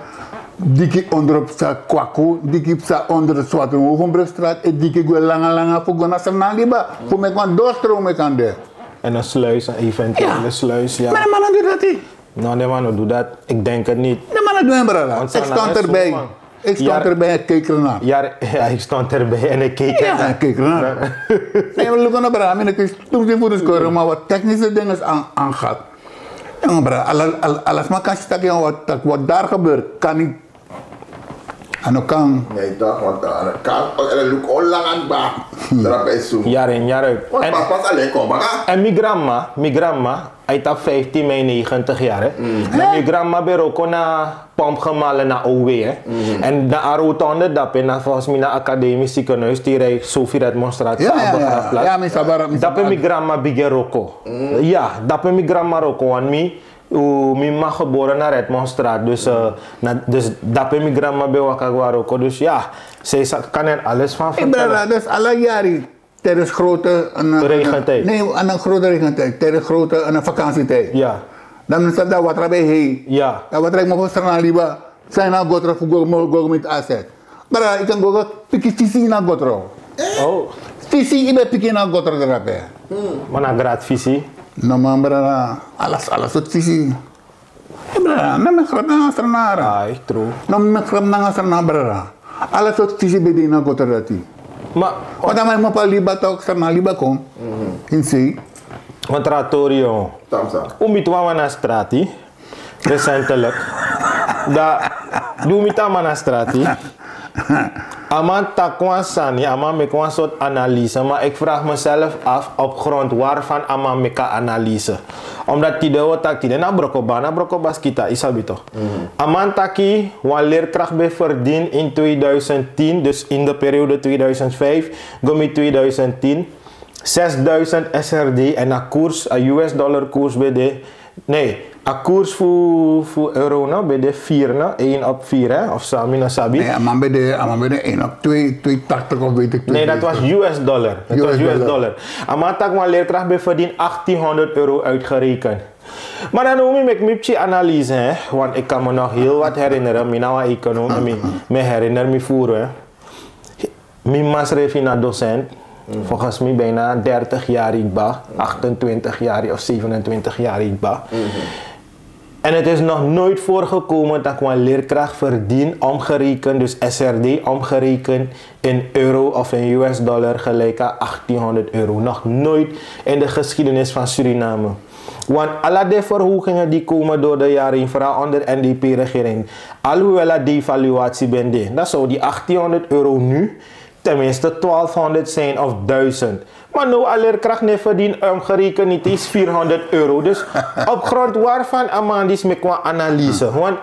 diki ondro psa Kwaku, diki psa ondro Swartenhovenbrugstraat, e diki gwe langa langa fu go na Sranan liba, fu meki wan doorstroom e kan de. En een sluis, een eventuele sluis, ja. Ma den man no du dati. No, den man no du dati. Ik denk het niet. Den man no du en, brada. Ik stond erbij. Ik stond erbij en keek ernaar. Ja, ja, ik stond erbij en ik keek ernaar. Ja, ik keek ernaar. Nee, we lukken op, brada. Mi no kwis tumsi fu dus kore, maar wat technische dingen aan, aangaat. Ja, maar brada, ala, ala, ala sma kan si taki wat, taki wat daar gebeurt, kan niet. A no kan. Nee, toch, want, eh, a no kan. En a luku langa kba. Drape e sungu. Jaar in, jaar uit. Want pas, pas alleen kom, maar. En mi granma, mi granma, hij is al vijftien mei negentig jaar, hè. Dan mi granma ben wroko na Pomp Gemalen na O W, hè. En na a rotonde drape, na volgens mi na Academisch Ziekenhuis, die rij Sofia Redmondstraat, ja, ja, ja. Begraafplaats. Ja, mi sabi, mi sabi. Drape mi granma bigin wroko. Ja, drape mi granma wroko, want mi, u, mi mama geboren na Redmondstraat, dus, eh, na, dus drape mi granma ben waka go wroko, dus ja, zij sa-, kan er alles van vertellen. Hey, brada, dus ala yari, tijdens grote, een, een, regentijd. Nee, een, een grote regentijd, tijdens grote, een, een vakantietijd. Ja. Dan is dat watra ben hei. Ja. Dan watra mo fu Sranan liba, san na gotro fu go, mo go met A Z. Brada, yu kan go piki fisi na gotro. Oh. Fisi yu ben piki na gotro drape. Ma na grat fisi? No man, brada, ala, ala sortu fisi. Eh, brada, no meki grap nanga Sranan. Ai, true. No meki grap nanga Sranan, brada. Ala sortu fisi ben de na gotro dati. Ma, want a man e kmopo liba tok, Sranan liba kon. In sei. Wan tra tori, yo. Tamsa. Un miti wan man na strati. Recentelijk. Da, di mi miti a man na strati. A man taki wan sani, a man meki wan soort analyse, maar ik vraag mezelf af op grond waarvan a man meki a analyse. Omdat tide wi taki tide na brokoba, na brokoba skita, yu sabi toch. A man taki wan leerkracht ben verdien in tweeduizend tien, dus in de periode tweeduizend vijf, go mi tweeduizend tien, zesduizend S R D en a koers, a U S dollar koers ben de Nee, a koers fu, fu euro no, ben de vier no, één op vier hè, of zo, mi no sabi. Nee, a man ben de, a man ben de één op twee, twee tachtig of weet ik. Nee, dat was U S dollar. Dat was U S dollar. A man taki wan leerkracht ben verdien achttien honderd euro uitgerekend. Maar dan noem ik mi analyse hè, want ik kan me nog heel wat herinneren. Mi na wan econoom, mi, mi herinner mi voor hè. Mi man srefi na docent, volgens mij bijna dertig jaar kba, achtentwintig jaar of zevenentwintig jaar kba. En het is nog nooit voorgekomen dat ik een leerkracht verdien omgerekend, dus S R D omgerekend in euro of in U S dollar gelijk aan achttienhonderd euro. Nog nooit in de geschiedenis van Suriname. Want alle die verhogingen die komen door de jaren heen, vooral onder N D P-regering, alhoewel a devaluatie ben de, dan zou die achttienhonderd euro nu tenminste twaalfhonderd zijn of duizend. Maar no a leerkracht ne verdien omgerekend niet eens vierhonderd euro. Dus op grond waarvan a man die meki wan analyse. Want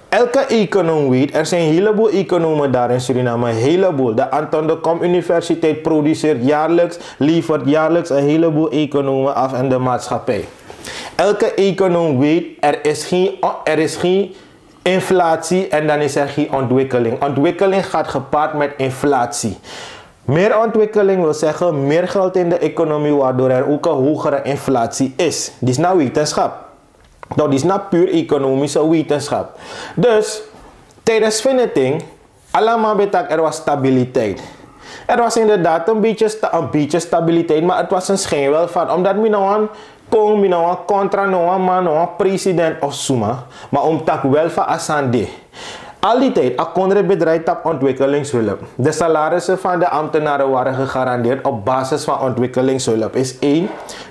elke econoom weet, er zijn een heleboel economen daar in Suriname, een heleboel. De Anton de Kom Universiteit produceert jaarlijks, levert jaarlijks een heleboel economen af aan de maatschappij. Elke econoom weet, er is geen, er is geen inflatie en dan is er geen ontwikkeling. Ontwikkeling gaat gepaard met inflatie. Meer ontwikkeling wil zeggen meer geld in de economie, waardoor er ook een hogere inflatie is. Dit is nou wetenschap. Dat is nou puur economische wetenschap. Dus, tijdens Viniting, allemaal betak er was stabiliteit. Er was inderdaad een beetje, sta, een beetje stabiliteit, maar het was een schijn wel van, omdat mi no wan kon, mi no wan contra, no wan man, no wan president of suma, maar om tak wel van a sani de. Al die tijd, a kondre bedrijf tap ontwikkelingshulp. De salarissen van de ambtenaren waren gegarandeerd op basis van ontwikkelingshulp, is één.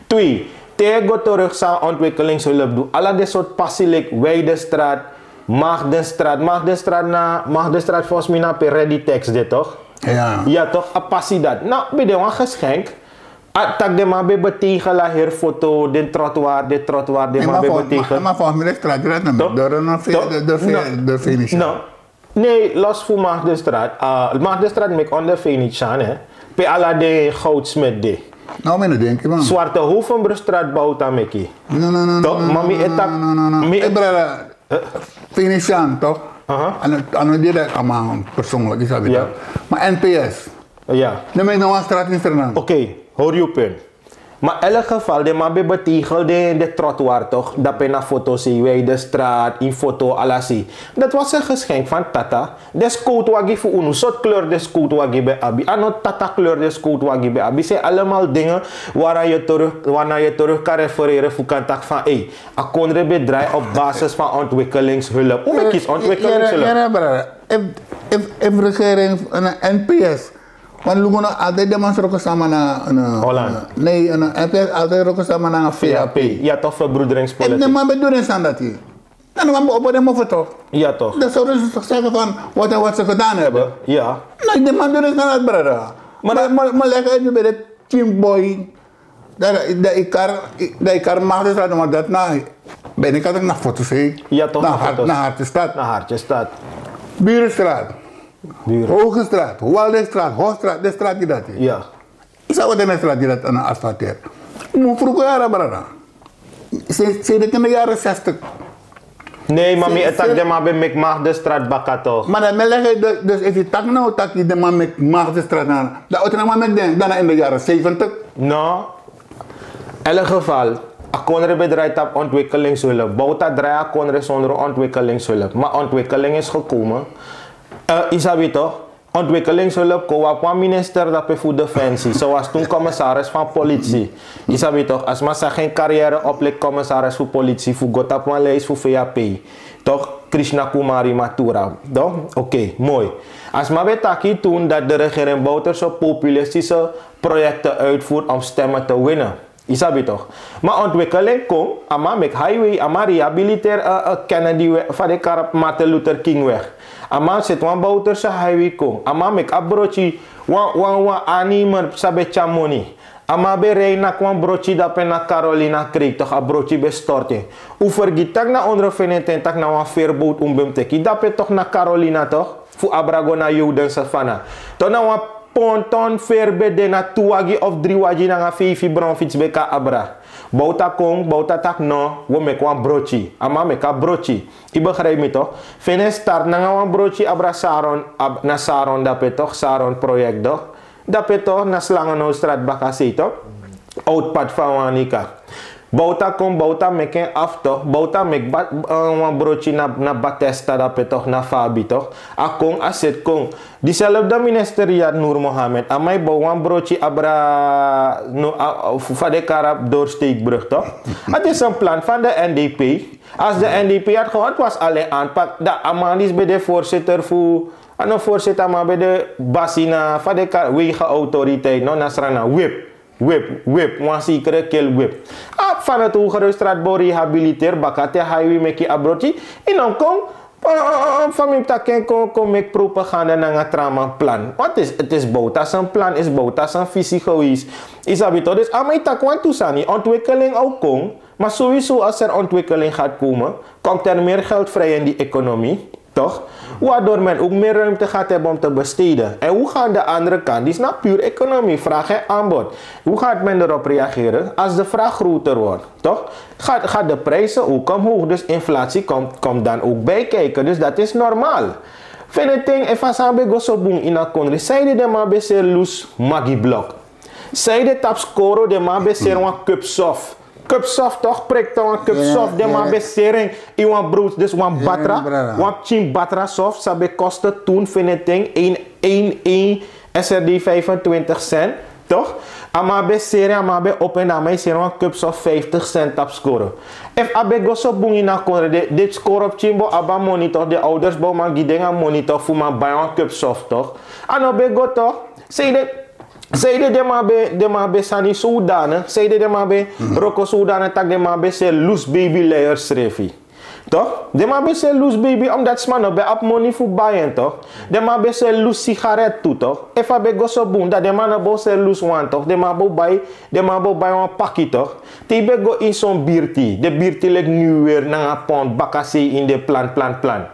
Twee, te go terug san ontwikkelingshulp du. Ala de soort pasi lik Weidestraat, Maagdenstraat. Maagdenstraat na, Maagdenstraat volgens mij na pe ready tax dit toch? Ja. Ja toch, a pasi dat. Nou, bij de wan geschenk. A tak de man ben betegel a her foto, den trottoir, den trottoir, den man ben betegel. Maar volgens mij de straat die dat nummer. Toch? De, de, de, de, de Venetiaan. No. Nee, los voor Maagdenstraat. Uh, Maagdenstraat meki onder Venetiaan hè. Pe ala de goudsmid de. No, mi no denki man. Zwarte Hoevenbrugstraat bouwt aan meki. No, no, no. Toch, no, no, maar mi no, etak, no, no, no, no. Mi e- Hey, brada. Venetiaan toch? Aha. En het, en het direct allemaal persoonlijk, is dat ja. Maar N P S. Ja. Dan ben ik nog een straat in Sernang. Oké, hoor je punt. Maar in elk geval, de man ben betegel de, de trottoir toch? Dat ben na foto si, wij de straat, in foto, alasi. Dat was een geschenk van tata. De scootwagi voor unu, soort kleur de scootwagi bij abi. Ano tata kleur de scootwagi bij abi. Zijn allemaal dingen waaraan je terug, waarna je terug kan refereren voor kan tak van, hey, a kondre bedrijf op basis van ontwikkelingshulp. Hoe meki ontwikkelingshulp? Ja, ja, ja, brada. If, if, if regering, een N P S, want luku no altijd de man sroko sama na, na Holland. Nee, na N P S altijd sroko sama na V A P. V A P, ja toch, verbroederingspolitiek. En de man bedoel in sandati. Dan de man opo de man toch. Ja toch. Dan zou dus toch zeggen van wat en wat ze gedaan hebben. Ja. Nee, de man bedoel in sandati, brada. Maar maar maar leg uit nu bij de team boy. Dat ik kar, dat ik kar mag dus laten, maar dat na ben ik altijd naar foto's heen. Ja toch, naar Hartestad. Naar Hartestad. Burenstraat. Hogestraat, Waldenstraat, Hofstraat, de straat die dat is. Ja. Is dat wat de mensen die dat aan asfalteren? Moet vroeger jaren, brada. Ze, ze deed in de jaren zestig. Nee, maar mi etak de man ben meki Maagdenstraat baka toch? Maar dan leg je dus, dus if you tak nou, tak je de man meki Maagdenstraat na. Dat otra man meki den, dan in de jaren zeventig. No. In elk geval, a kondre bedrijf tap ontwikkelingshulp. Bouta draai a kondre zonder ontwikkelingshulp. Maar ontwikkeling is gekomen. Uh, isabi toch? Ontwikkelingshulp kon wan minister dape voor defensie. Ze was toen commissaris van politie. Isabi toch, als man zag geen carrière op lik commissaris voor politie, voor go tap wan lijst voor V A P. Toch? Krishna Kumari Mathura. Toch? Oké, mooi. Als man weet taki toen dat de regering Bouterse populistische projecten uitvoert om stemmen te winnen. Yu sabi toch. Ma ontwikkeling kon, a man meki highway, a man rehabiliteer, eh, eh, Kennedy we, fa den kari Martin Luther King weg. A man seti wan Bouterse highway kon, a man meki a broki, wan, wan, wan aannemer san ben tyari moni. A man ben rei naki wan broki dape na Carolina kreek toch, a broki ben storting. Un fergiti tak' na ondrofiniten tak' na wan veerboot un ben mus teki dape toch na Carolina toch, fu abra go na Jodense fana. Toch na wan ponton feri ben de, na tu wagi of dri wagi nanga feifi bronfits ben kan abra. Bouta kon, Bouta taki no, wi o meki wan broki. A man meki a broki. Yu begrijp mi toch? Fini start nanga wan broki abra Saron, ab-, na Saron dape toch, Saron project toch. Dape toch na Slangenhoustraat bakasei toch. Oud pad van Wanika. Bouta kon, Bouta meki en af toch. Bouta meki ba-, eh, wan broki na, na Batesta dape toch, na Fabi toch. A kon, a seti kon. Diezelfde minister Riyad Noor Mohammed, a man e bow wan broki abra, no, a, a, fa den kari a doorsteekbrug toch. Het is een plan van de N D P. Als de N D P had gewonnen, was alleen aanpak. Dan a man disi ben de voorzitter fu, a no voorzitter, a man ben de basi na, fa den kari, wegenautoriteit, no, na Sranan, wip. Wip, wip, wan zekere kil wip. A, van het Hogerhuisstraat bo rehabiliteer, baka te highway meki a broki. Yu no kon, eh, eh, eh, fa mi taki, kon, kon meki propaganda nanga tra man plan. Want het is, het is Bouta san plan, is Bouta san visie geweest. Yu sabi toch, dus a man e taki wantu sani, ontwikkeling o kon, maar sowieso als er ontwikkeling gaat komen, komt er meer geld vrij in die economie. Toch? Waardoor men ook meer ruimte gaat hebben om te besteden. En hoe gaan de andere kant, die is na puur economie, vraag en aanbod. Hoe gaat men erop reageren als de vraag groter wordt? Toch? Gaat, gaat de prijzen ook omhoog, dus inflatie komt, komt dan ook bij kijken. Dus dat is normaal. Fini ting, efu a sani ben go so bun ini a kondre, sanede den man ben seri loes Maggi blok? Sanede tapu Skoro den man ben seri wan cup soft? Cup soft toch, prik toch, wan cup soft. Den man ben seri en ini wan brood, dus wan batra, wan pikin batra soft, san ben koste toen, fini ting, een, een, een S R D vijfentwintig cent, toch? A man ben seri en, a man ben opo en dan a man e seri wan cup soft vijftig cent tapu Skoro. Efu a ben go so bun ini a kondre, den, den Skoro pikin bo abi a moni toch, den ouders bo man gi den a moni toch, fu man bai wan cup soft toch. A no ben go toch. Sanede, sanede den man ben, den man ben sani zodanig, sanede den man ben wroko zodanig tak' den man ben seri loes baby luier srefi. Toch? Den man ben seri loes baby, omdat sma no ben abi moni fu bai en toch. Den man ben seri loes sigaret tu toch. Efu a ben go so bun, dan den man no bo seri loes wan toch. Den man bo bai, den man bo bai wan paki toch. Te yu ben go ini son birti, den birti leki Nieuwwerf nanga Pont, bakasei ini den plan, plan, plan.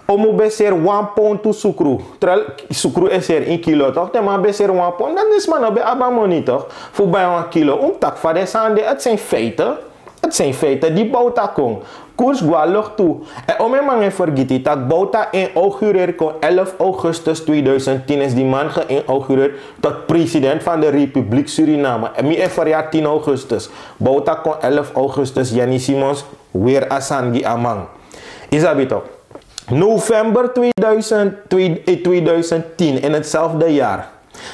Omu ben seri wan pound tu sukru. Terwijl sukru e seri ini kilo toch. Den man ben seri wan pound. Dan den sma no ben abi a moni toch, fu bai wan kilo. Un mus taki fa den sani de, het zijn feiten. Het zijn feiten. Di Bouta kon, koers go a lucht tu. En omen man e fergiti tak' Bouta inaugureer kon elf augustus tweeduizend tien, is die man geïnaugureerd tot president van de Republiek Suriname. En mi e feryari tien augustus. Bouta kon elf augustus, Jenny Simons, weer a sani gi a man. Yu sabi toch. November tweeduizend, twee, eh, tweeduizend tien, in hetzelfde jaar,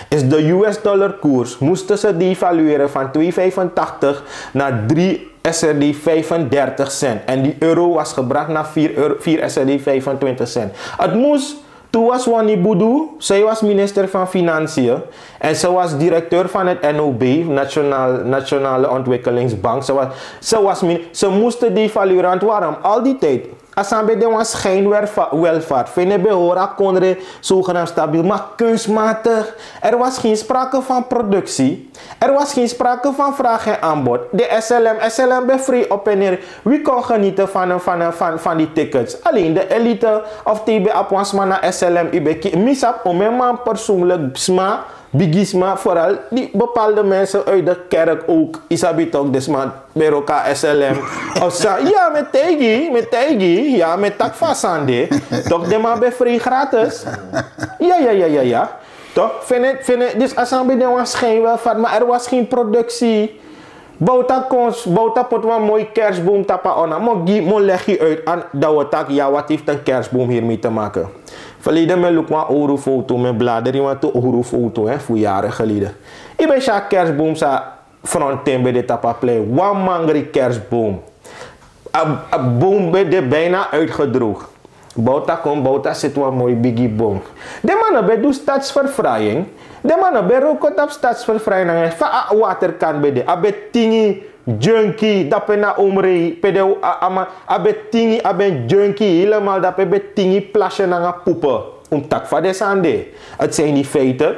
is de U S dollar koers, moesten ze devalueren van twee vijfentachtig naar drie S R D vijfendertig cent. En die euro was gebracht naar vier euro, vier S R D vijfentwintig cent. Het moest, toen was Wani Boudou, zij was minister van Financiën. En ze was directeur van het N O B, Nationaal, Nationale Ontwikkelingsbank. Ze was, ze was min-, ze moesten devalueren, want waarom? Al die tijd, a sani ben de wan schijnwelvaart. Fini ben hori a kondre zogenaamd stabiel, maar kunstmatig. Er was geen sprake van productie. Er was geen sprake van vraag en aanbod. De S L M, S L M ben vrij op en neer. Wie kon genieten van, een, van, een, van, van die tickets? Alleen de elite. Of te yu ben abi wan sma na S L M, yu ben ki-, mi sabi omen man persoonlijk, sma, bigisma, vooral die bepaalde mensen uit de kerk ook. Yu sabi toch, den sma ben wroko na S L M. Of sa, ya, mi e taigi, mi e taigi, ya, mi e taki fa a sani de. Toch, den man ben vrij gratis. Ya, ya, ya, ya, ya. Toch, fini, fini, dus a sani ben de wan schijnwelvaart, maar er was geen productie. Bouta kon, Bouta poti wan moi kerstboom tapu a orna. Mi o gi, mi o leg yu uit, dan wi o taki, ya, wat heeft een kerstboom hiermee te maken? Verleden mi e luku wan owru foto, mi e bladeri wantu owru foto, hè, fu jaren geleden. Yu ben si a kerstboom san fronten ben de tapu a plein. Wan mangri kerstboom. A, a boom ben de bijna uitgedroogd. Bouta kon, Bouta seti wan moi bigi bon. Den man no ben du stadsverfraaiing. Den man no ben roko tapu stadsverfraaiing nanga fa a waterkan ben de. A ben tingi junkie dape na Omrei pe den a, a man a ben tingi, a ben junkie helemaal dape ben tingi plasje nanga poepen. Un mus taki fa den sani de. Het zijn die feiten.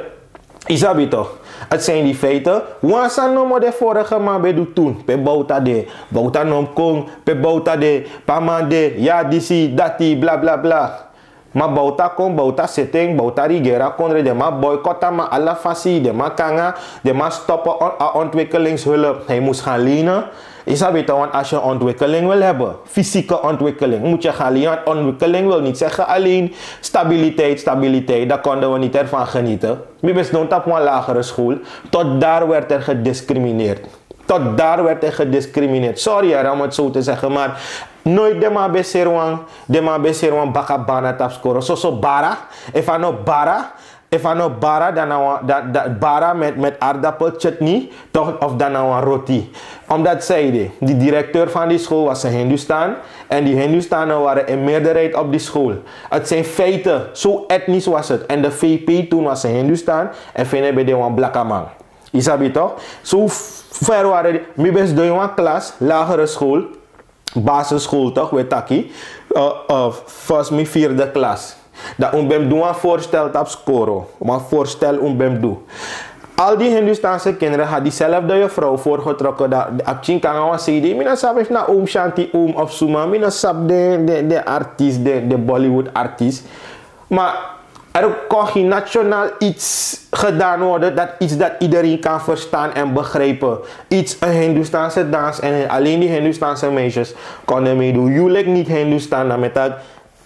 Yu sabi toch? Het zijn die feiten. Wan sani nomo den vorige man ben du toen. Pe Bouta de, Bouta no mus kon. Pe Bouta de, pe a man de, ya disi, dati, bla bla bla. Ma Bouta kon, Bouta seti en, Bouta rigeri a kondre, den man boycott a man ala fasi, den man kon nanga, den man stop a ontwikkelingshulp. Hij moest gaan lenen. Yu sabi toch, want als je ontwikkeling wil hebben, fysieke ontwikkeling, moet je gaan lenen. Want ontwikkeling wil niet zeggen alleen stabiliteit, stabiliteit. Dan konden we niet ervan genieten. Mi ben sidon tapu wan lagere school. Tot daar werd er gediscrimineerd. Tot daar werd er gediscrimineerd. Sorry, hè, om het zo te zeggen, maar nooit den man ben seri wan, den man ben seri wan baka bara na tapu skoro. Soso bara, efu a no bara, efu a no bara, dan na wan, dan, dan, bara met, met aardappelchutney, toch, of dan na wan roti. Omdat zij de, die directeur van die school was een Hindustan. En die Hindustanen waren in meerderheid op die school. Het zijn feiten, zo etnisch was het. En de V P toen was een Hindustan. En Fene ben de wan blakaman. Yu sabi toch? So ver waren die. Mi ben sidon in wan klas, lagere school, basisschool toch, we taki. Uh, uh, first mi vierde klas. Dan un ben mus du wan voorstel tapu skoro. Wan voorstel un ben mus du. Al die Hindustaanse kinderen had diezelfde juffrouw voorgetrokken. Dat action kan wan C D. Mi no sabi efu na Oom Shanti, Oom of Suma. Mi no sabi de, de, de artiest, de, de Bollywood artiest. Maar er kon geen nationaal iets gedaan worden, dat iets dat iedereen kan verstaan en begrijpen. Iets, een Hindoestaanse dans en alleen die Hindoestaanse meisjes konden meedoen. Huwelijk niet Hindoestaan, dan met dat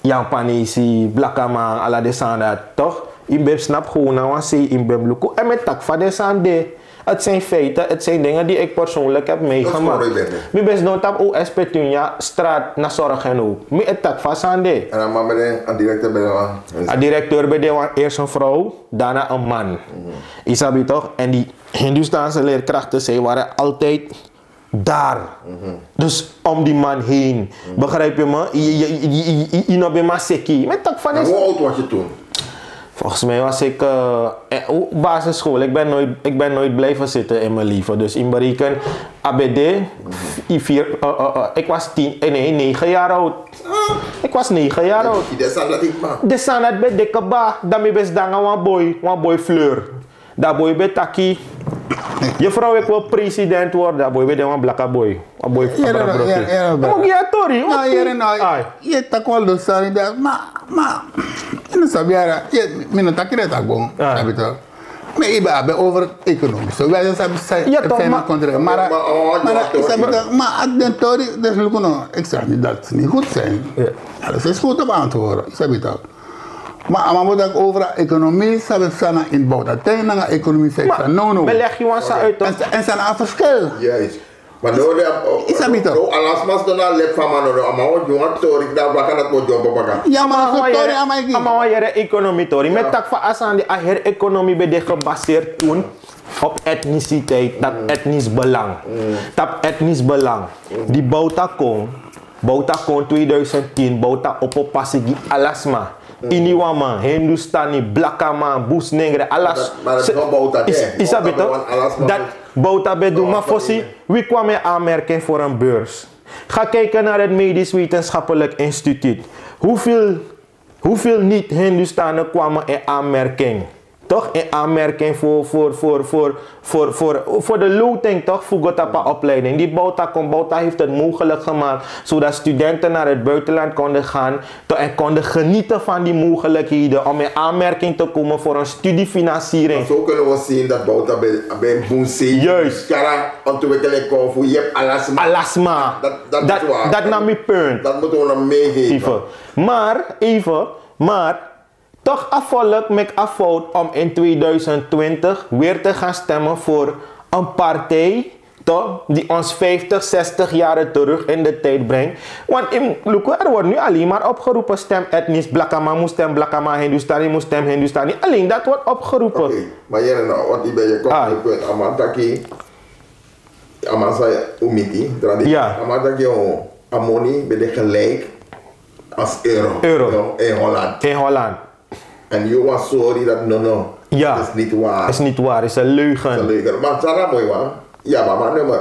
Japanese, blakaman, ala de sani dat, toch? Yu ben snap gewoon na wan sei, yu ben luku. En met tak van de sani de. Het zijn feiten, het zijn dingen die ik persoonlijk heb meegemaakt. Mi ben sidon tapu O S Petunia straat na Zorg en Hoop. Mi e taki fa a sani de. En a man ben de, a directeur ben de wan? A directeur ben de wan, eerst een vrouw, daarna een man. Yu sabi toch? En die Hindoestaanse leerkrachten, zij waren altijd daar. Dus om die man heen. Begrijp je me? Yu, yu, yu, yu, yu no ben man seki. Mi e taki fa den sani. Hoe oud was je toen? Volgens mij was ik, eh, eh, basisschool. Ik ben nooit, ik ben nooit blijven zitten in mijn leven. Dus in bereken A B D, vier, eh, eh, eh, ik was tien, eh, nee, negen jaar oud. Ik was negen jaar oud. De sani dat ben dikke ba, dan mi ben sidon nanga wan boy, wan boy Fleur. Dan a boy ben taki, juffrouw, ik wil president worden. Dan a boy ben de wan blaka boy. A boy, a brabra. Yere no, yere, yere, yere. Yere no, yere no. Ai. Yu e taki wan lo sani de, ma, ma, yu no sabi yara, yu, mi no taki den taki bon, sabi toch? Ma yu ben abi over economie. So wi a sabi san, ya toch, ma, na contract. Mara, ma, mara, yu sabi toch, ma a den tori, dus luku no, ik zeg niet dat ze niet goed zijn. Ja. Alles is goed op antwoorden, yu sabi toch? Ma a man bo taki over a economie, sabi san na inbouw dati nanga economie, sabi san no, no. Beleg yu wan sani uit toch? En, en san na a verschil? Juist. Maar no, de, yu sabi toch? No, ala sma sidon na a lek fu a man, no, no, a man o dyongu a tori, dan baka dati o dyongu baka. Ya, ma a man wan tori, yere, a man e gi. A man wan yere economie tori. Mi e taki fa a sani de, a heri economie ben de gebaseerd toen op etniciteit, dat etnisch belang. Dat etnisch belang. Die Bouta kon, Bouta kon tweeduizend tien, Bouta opo pasi gi ala sma. Iniwan man, Hindustani, blakaman, Boesnengre, ala. Yu sabi toch? Dat Bouta ben du, ma fosi, wie kwam in aanmerking voor een beurs? Ga kijken naar het Medisch Wetenschappelijk Instituut. Hoeveel, hoeveel niet-Hindustanen kwamen in aanmerking? Toch in aanmerking voor, voor, voor, voor, voor, voor, voor de loting, toch? Fu go tapu a opleiding. Die Bouta kon, Bouta heeft het mogelijk gemaakt zodat studenten naar het buitenland konden gaan, toch, en konden genieten van die mogelijkheden om in aanmerking te komen voor een studiefinanciering. Zo kunnen we zien dat Bouta ben, ben boensei. Juist. Kara ontwikkeling kon fu, yu abi ala sma. Ala sma. Dat, dat is waar. Dat na mi punt. Dat moeten we nog meegeven. Even. Maar, even, maar toch a volk meki a fout om in tweeduizend twintig weer te gaan stemmen voor een partij, toch, die ons vijftig, zestig jaren terug in de tijd brengt. Want in, look, er wordt nu alleen maar opgeroepen: stem etnisch, blakaman moet stem blakaman, Hindustani moet stem Hindustani. Alleen dat wordt opgeroepen. Oké, maar hier nou, want ik ben je kop, ik weet, a man taki, a man sa un miti, tradi. Ja. A man taki, o, a moni ben de gelijk. Als euro. Euro. In Holland. In Holland. En yu wan sorry dat no no. Ja. Dat is niet waar. Is niet waar, is een leugen. Maar sana mooi wan. Ja, mama nummer.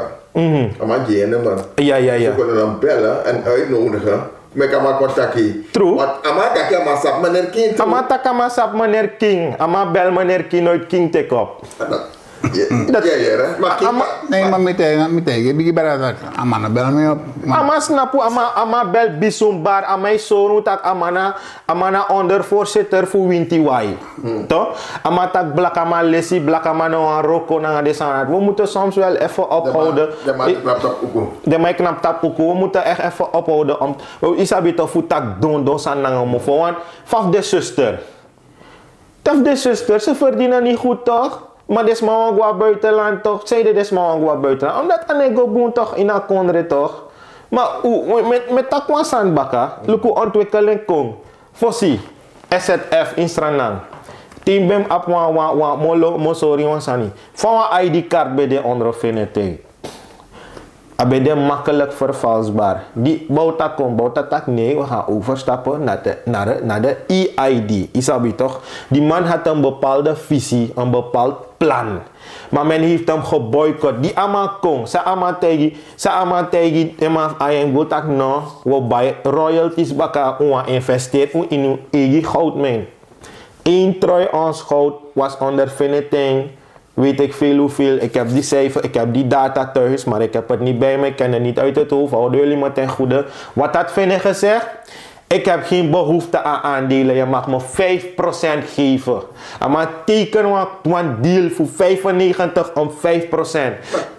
Mama J nummer. Ja, ja, ja. Ze kunnen hem bellen en uitnodigen. Met ama kontaki. True. Want ama taki ama sap meneer King. Ama taki ama sap meneer King. Ama bel meneer King, nooit King take op. Dat je je maar King. Ama- Nee, maar meteen, meteen. Je bigi bara dat. Ama na bel me op. Ama snapu, ama, ama bel bisumbar, ama e sori un taki ama na, ama na ondervoorzitter fu Winti Wai. Toch? Ama taki blakaman lesi, blakaman no wan roko nanga de sani. We moeten soms wel even ophouden. De man knap op uku. De man knap tapu uku. We moeten echt even ophouden om, we isabi toch fu taki don don sani nanga mofo. Want faf de zuster. Taf de zuster, ze verdienen niet goed toch? Maar desma wan go a buitenland toch? Zij de desma wan go a buitenland. Omdat ane go boen toch in a kondre toch? Maar u, met, met taki wan sani baka, luku ontwikkeling kon. Fosi, S Z F in Sranan. Tin ben abi wan, wan, wan, molo, mosori wan sani. Fa wan I D card ben de onder Venete. A ben de makkelijk vervalsbaar. Die Bouta kon, Bouta taki nee, we gaan overstappen naar de, naar, naar de E I D. Isabi toch? Die man had een bepaalde visie, een bepaald plan. Maar men heeft hem geboycott. Die ama kon, sa ama taigi, sa ama taigi, ema ayen go taki no, we buy royalties baka, we investeer in uw eigen goudmijn. Eén trui ons goud was onder Venetijn, weet ik veel hoeveel. Ik heb die cijfer, ik heb die data thuis, maar ik heb het niet bij me. Ik ken het niet uit het hoofd. Houden jullie me ten goede. Wat had Vinnie gezegd? Ik heb geen behoefte aan aandelen. Je mag me vijf procent geven. Maar teken wan, wan deal voor vijfennegentig om vijf procent.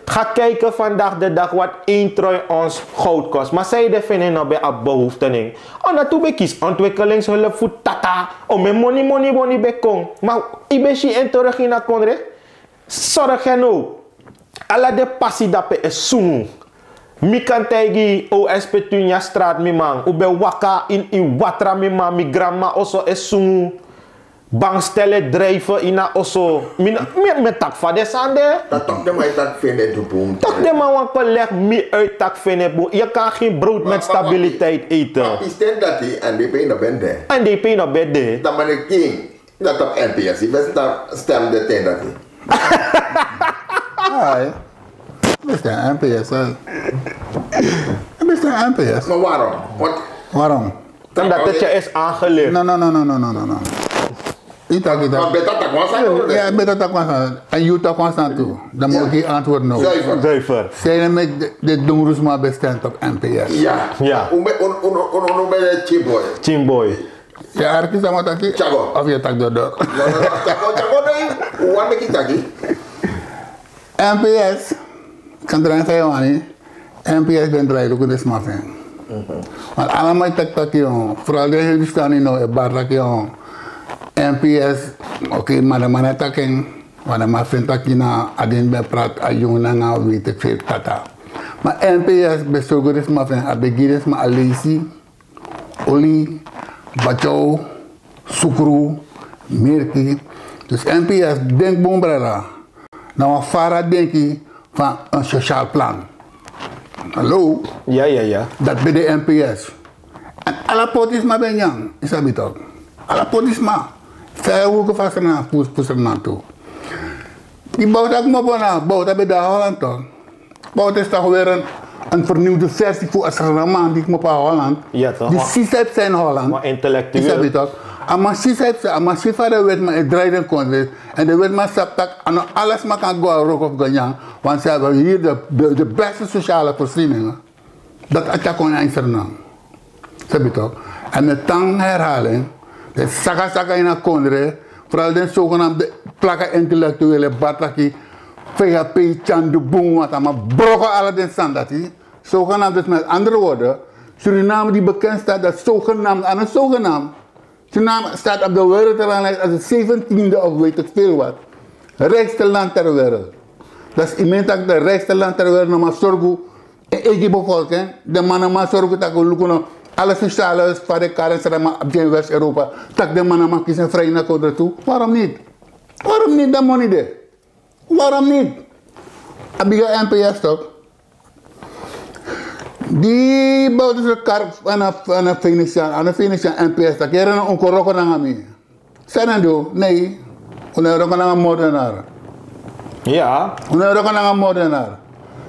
Ga kijken vandaag de dag wat één trui ons goud kost. Maar zij de Vinnie no ben a behoefte ning. Omdat u ben kies ontwikkelingshulp voor tata. O men moni moni moni ben kon. Maar u ben si en terug in a kondre. Sorry no. Ala de pasi dape e sungu. Mi kan taigi o S Petunia straat mi man. U ben waka in i watra mi man. Mi grandma oso e sungu. Bankstel e drijven in a oso. Mi, mi, mi taki fa de sani de. Dat toch de man dat vinden de boom. Toch de man wan collega mi uit taki Venete boen. Je kan geen brood met stabiliteit eten. Maar is dat die N D P no ben de? N D P no ben de. Dat man ik ging. Dat op N P S. Ik ben stem de tijd dat die. Ai. Beste N P S, hè. Beste N P S. Maar waarom? Want Waarom? Omdat het je is aangeleerd. No, no, no, no, no, no, no, no. Yu taki maar dat. Beta tak wan sani. Ja, Beta tak wan sani. En yu tak wan sani tu. Dan moet je antwoord no. Zuiver. Zuiver. Zij met de, de Dungrusma bestemd op N P S. Ja. Ja. Un ben un un un un un ben de Chimboy. Chimboy. Ja, arki sama taki. Chago. Of je tak door door. No no no. Chago chago no. Wan meki taki. N P S kan draai fa yu wani. N P S ben draai luku de sma fu en. Want allemaal tak taki yon. Vooral de Hindustani no e bar taki yon. N P S. Oké, maar de man e taki en. Want de man vindt taki na a den ben praat a jong nanga weet ik veel tata. Maar N P S ben sorgu de sma fu en. A ben gi de sma a leisi. Oli, batyow, sukru, merki. Dus N P S denk bun brada. Na wan fara denki van een sociaal plan. Hallo? Ja, ja, ja. Dat ben de N P S. En ala poti sma ben nyan, yu sabi toch. Ala poti sma. Vijf hoeken van Sranan, fu, fu Sranan tu. Die Bouta kmopo na, Bouta ben de Holland toch. Bouta is toch weer een, een vernieuwde versie voor Sranan man die kmopo na Holland. Ja, toch? Die Sisep zijn Holland. Maar intellectueel. Yu sabi toch. A man Sisep, a man Sifa de wetman, het draait een kondre. En de wetman sabi taki, ano alles maar kan go a rook of go nyan. Want ze hebben hier de, de, de beste sociale voorzieningen. Dat a tyari kon na Sranan. Sabi toch? En met tang herhaling, de saka saka in a kondre, vooral den zogenaamde plaka intellectuele bataki, V H P, Tjan de Boom, want a man broko ala den sani dati. Zogenaamd, dus met andere woorden, Suriname die bekend staat dat zogenaamd, aan het zogenaamd, Suriname staat op de wereldranglijst als het zeventiende of weet ik veel wat. Rijkste land ter wereld. Dat is iemand dat de rijkste land ter wereld, no man sorgu en eigen bevolking, de man no man sorgu taki luku no, alle sociale huis van de karen zijn maar op West-Europa, taki de man no man kiezen vrij naar Kodre toe. Waarom niet? Waarom niet dan money de? Waarom niet? A bigi N P S toch? Di bouwde se kar. Ana Venetian, ana Venetian M P S taki yere na un kon roko nanga mi. San den du? Nee. Un no e roko nanga moordenaar. Ya. Un no e roko nanga moordenaar.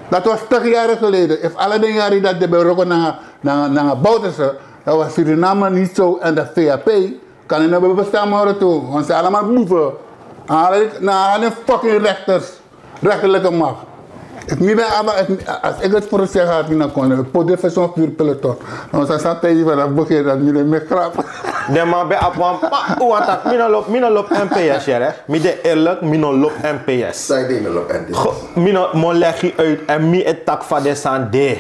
Dat was tig jaren geleden. Efu ala den yari dati den ben roko nanga nanga nanga Bouterse, dan was Suriname niet zo en de V H P kan in hebben bestaan worden toe. Want ze allemaal boeven. Haal ik na aan de fucking rechters. Rechterlijke macht. Efu mi ben aba, efu mi, als ik het proces had, mi na kon, ik put dit voor zo'n vuurpeloton. Dan was dat tijd van dat begin dat mi de me grap. Den man ben abi wan pa, u want dat mi no lobi, mi no lobi M P S yere. Mi de eerlijk, mi no lobi M P S. San yu de no lobi M P S? Go, mi no, mi o legi uit, èn mi e taki fa den sani de.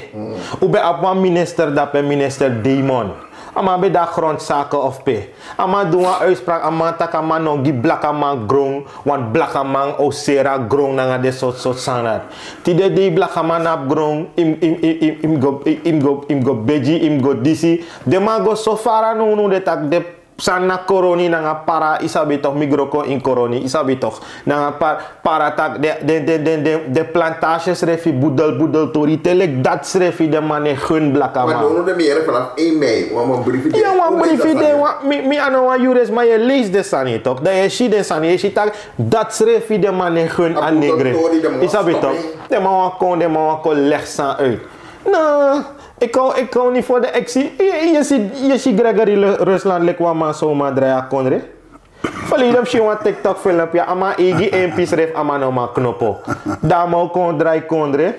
U ben abi wan minister dape, minister Demon. A man ben de na grondsake of pe. A man du wan uitspraak, a man taki a man no gi blakaman gron, want blakaman o seri a gron nanga den sortu sortu sani dati. Tide dei blakaman no abi gron, yu mus, yu mus, yu mus, yu mus go, yu mus go, yu mus go begi, yu mus go disi. Den man go so fara nownow, den taki den sani na koroni nanga para, yu sabi toch, mi gro kon ini koroni, yu sabi toch. Nanga par, para taki den, den, den, den, den, den plantage srefi, budel, budel tori, te leki dati srefi den man no e gun blakaman. Ma donu den mi yere vanaf één mei, wan, wan briefi de. Ya, wan briefi de, wan, mi, mi a no wan jurist, ma yu e leisi den sani toch. Dan yu e si den sani, yu e si taki dati srefi den man no e gun a negre. Yu sabi toch. Den man wani kon, den man wani kon leg sani uit. No, ik hou, ik hou niet voor de actie. Yu, yu si, yu si Gregory Lu-, Rusland leki wan man so man drai a kondre. Verleden fu si wan TikTok filmpje, a man eigi één pis srefi, a man no man knopo. Dan a man o kon drai kondre.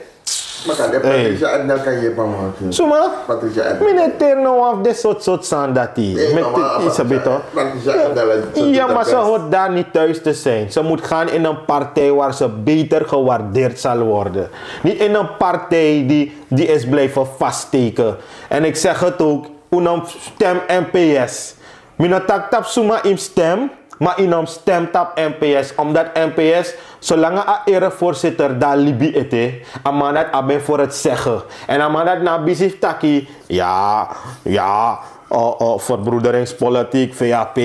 Ma kan de Patricia Ednel kan yepi a man. Suma? Patricia Ednel. Mi no e teri no wan fu den sortu sortu sani dati. Met, yu sabi toch. Patricia Ednel is, ze doet het best. Ja, maar ze hoort daar niet thuis te zijn. Ze moet gaan in een partij waar ze beter gewaardeerd zal worden. Niet in een partij die, die is blijven vaststeken. En ik zeg het ook, un no mus stem M P S. Mi no taki tapu suma yu mus stem, ma yu no mus stem tapu M P S. Omdat M P S, solanga a erevoorzitter de na libi ete, a man dati abi en voor het zeggen. En a man dati no abi bisi fu taki, ya, ya, o, o, verbroederingspolitiek, V H P,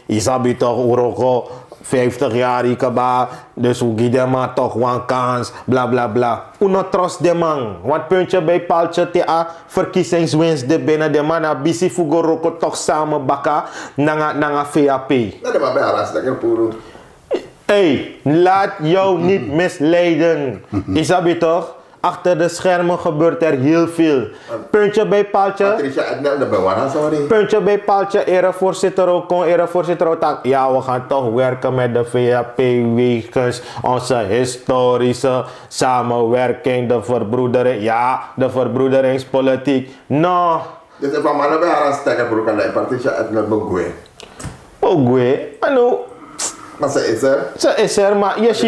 yu sabi toch, un wroko vijftig yari kaba, dus un gi den man toch wan kans, bla, bla, bla. Un no trosi den man. Want puntje bij paltje te a verkiezingswinst de binnen, den man no abi bisi fu go wroko toch samen baka nanga, nanga V H P. Na den man ben a rasi dati kan puru. Hey, laat jou niet misleiden. Yu sabi toch? Achter de schermen gebeurt er heel veel. Puntje bij paltje. Patricia Ednel, de bewana, sorry. Puntje bij paltje, erevoorzitter o kon, erevoorzitter o taki: ja, we gaan toch werken met de V H P wegens onze historische samenwerking, de verbroedering, ja, de verbroederingspolitiek. No. Dus efu a man no ben hari a stekker, broer, kan de Patricia Ednel ben gwe. O gwe, a no. Maar ze is er. Ze is er, maar yu si,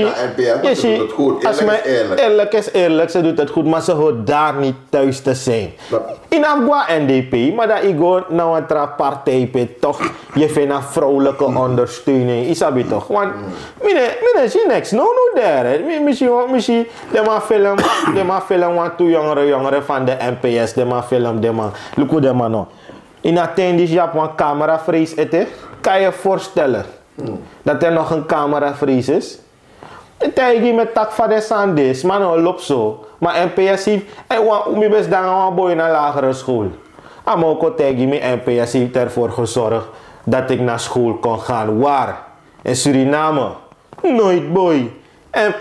yu si, als men eerlijk is eerlijk, ze doet het goed, maar ze hoort daar niet thuis te zijn. Yu no abi go na N D P, maar dan yu go na wan tra partij pe toch, yu feni a vrouwelijke ondersteuning, yu sabi toch. Want mi no, mi no si niks, no, no, there. Mi, mi si, mi si, den man film, den man film wantu jongere, jongere van de N P S, den man film, den man, luku den man no. Ini a ten disi yu abi wan cameravrees ete, kan yu voorstellen dat er nog een cameravrees is? Taigi mi taki fa den sani de, sma no lobi so. Maar N P S heeft, en wan, mi ben sidon nanga wan boi na lagere school. A man o kon taigi mi, N P S heeft ervoor gezorgd dat ik naar school kon gaan. Waar? In Suriname. Nooit, boi. En,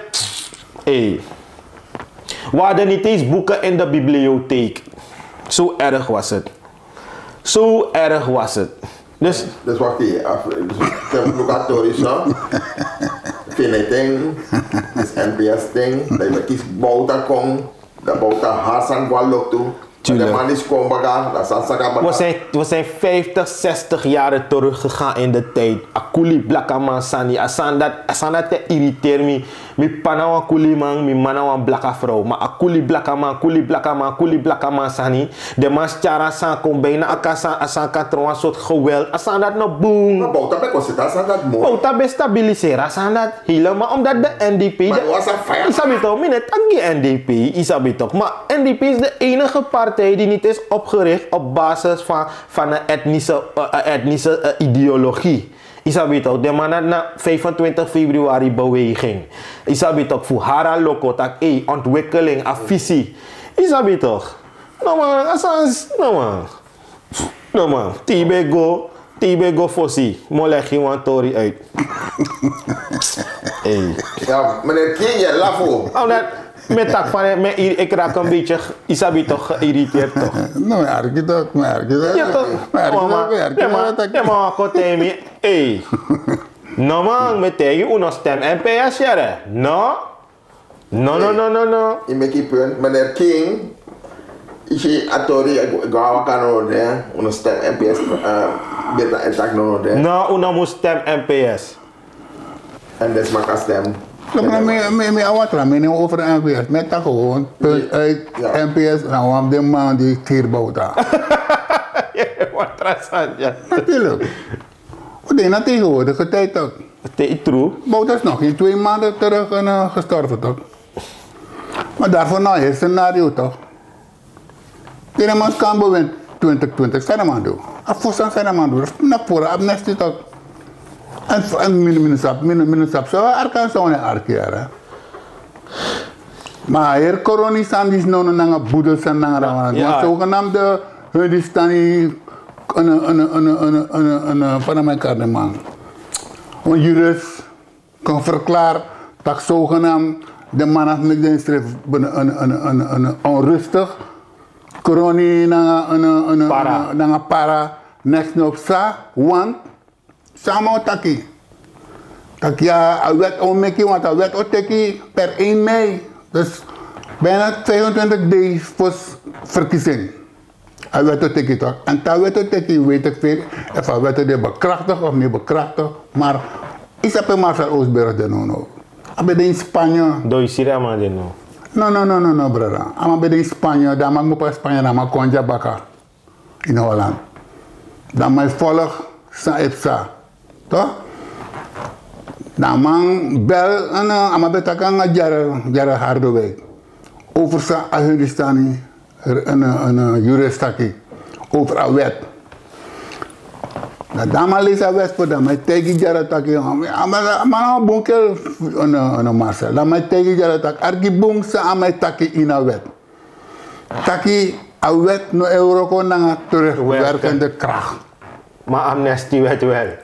hey. We hadden niet eens boeken in de bibliotheek. Zo erg was het. Zo erg was het. Dus, dus wacht hier. Af, dus, look at Tori, no? Finiting. Dus N P S ting. Dan yu kies Bouta kon. Dan Bouta hari sani go na loktu. Tuurlijk. We zijn, we zijn vijftig, zestig jaren teruggegaan in de tijd. A kuli blakaman sani, a sani dati, a sani dati e irriteer mi. Mi p'pa na wan kuliman, mi m'ma na wan blaka vrouw. Maar a kuli blakaman, kuli blakaman, kuli blakaman sani. Den man tyari a sani kon bijna a kan san, a sani kan tron wan soort geweld. A sani dati no bun. Maar Bouta ben kon seti a sani dati moi. Bouta ben stabiliseri a sani dati. Helemaal omdat de N D P, yu sabi toch, mi no e taki gi N D P, yu sabi toch. Maar N D P is de enige partij die niet is opgericht op basis van, van een etnische, eh, eh, etnische, eh, ideologie. Yu sabi toch, den man na, na vijfentwintig februari beweging. Yu sabi toch, fu hari a loko taki, hey, ontwikkeling, a visie. Yu sabi toch. No man, a sani, no man. No man, te yu ben go, te yu ben go fosi, mi o legi wan tori uit. Ei. Ya, meneer King, ya lafu. Omdat mi e taki van, mi e iri, ik raak een beetje, yu sabi toch, geïrriteerd toch. No, mi arki toch, mi arki toch. Ya toch. Mi arki toch, mi arki toch. Ya man, kon tegen mi. Ei. No man, mi e taigi yu, un no stem N P S yere. No. No, no, no, no, no. Yu meki punt, meneer King. Yu si a tori, go a waka no de. Un no stem N P S, eh, beta en taki no de. No, un no mus stem N P S. En den sma kan stem. No, maar mi, mi, mi, a watra, mi no over N P S. Mi taki gewoon, punt uit, Ja. N P S, na wan fu den man di kiri Bouta. Watra sani ya. Natuurlijk. We denken dat tegenwoordige tijd ook. Te true. Bouta is nog geen twee maanden terug en, eh, gestorven, toch? Maar daarvoor nou, het scenario, toch? Dinamas kan bewind twintig twintig, san den man du. A fosi san den man du. Na pura amnesty, toch? En, en min, min sap, min, min sap, so Arkansas wan arki, hè. Maar hier koroni sani disi no, no, nanga boedel sani nanga rawan. Ja. Want zogenaamde Hindustani, een, een, een, een, een, een, een, een, van mijn karneman. Een jurist kan verklaren dat zogenaamd de man had met zijn schrift een, een, een, een, een onrustig koroni nanga, een, een, een, Para. Nanga para, next no sa, want Sama o taki. Taki ya, a wet o meki, want a wet o teki per één mei. Dus bijna vijfentwintig dagen voor verkiezing. A wet o teki toch. En te a wet o teki, weet ik veel, of a wet o de bekrachtig of niet bekrachtig. Maar, yu sabi pe Marcel Oosberg de no, no. A ben de in Spanje. Doi siri a man de no. No, no, no, no, no, brada. A man ben de in Spanje. Dan a man mupa Spanje, dan a man kon dya baka in Holland. Dan a man e volg san e psa. Toch? Dan a man bel, en, eh, a man ben taki nanga Gerald, Gerald Hardewijk. Over san a Hindustani, en, en, en, jurist taki. Over a wet. Dan, dan a man leisi a wet voor, dan a man e taigi Gerald taki, a man, a man na wan bun kerel, en, en, Marcel. Dan a man e taigi Gerald taki, arki bun san a man e taki ini a wet. Taki a wet no e wroko nanga terugwerkende kracht. Maar amnestiewet wel.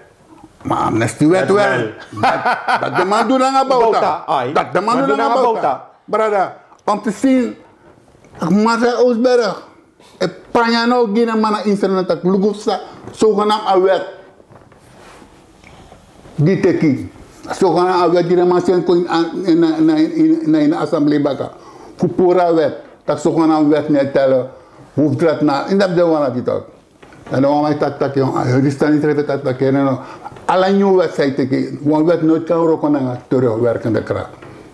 Maar amnestiewet wel. Dat, dat den man du nanga Bouta. Bouta, ai. Dat den man du nanga Bouta. Brada, om te zien, Marcel Oosberg, e panya no gi den man na internet taki luku san, zogenaamd a wet. Di teki. Zogenaamd a wet di den man seni kon in, in, in, in, in assemblee baka. Fu puru a wet. Taki zogenaamd wet no e tellen. Hoofdraad na. In dat de wan dati taki. En dan wan man taki taki, a Hindustani srefi taki taki, no, no. Ala nyun wet san yu teki. Wan wet noit kan wroko nanga terugwerkende kracht.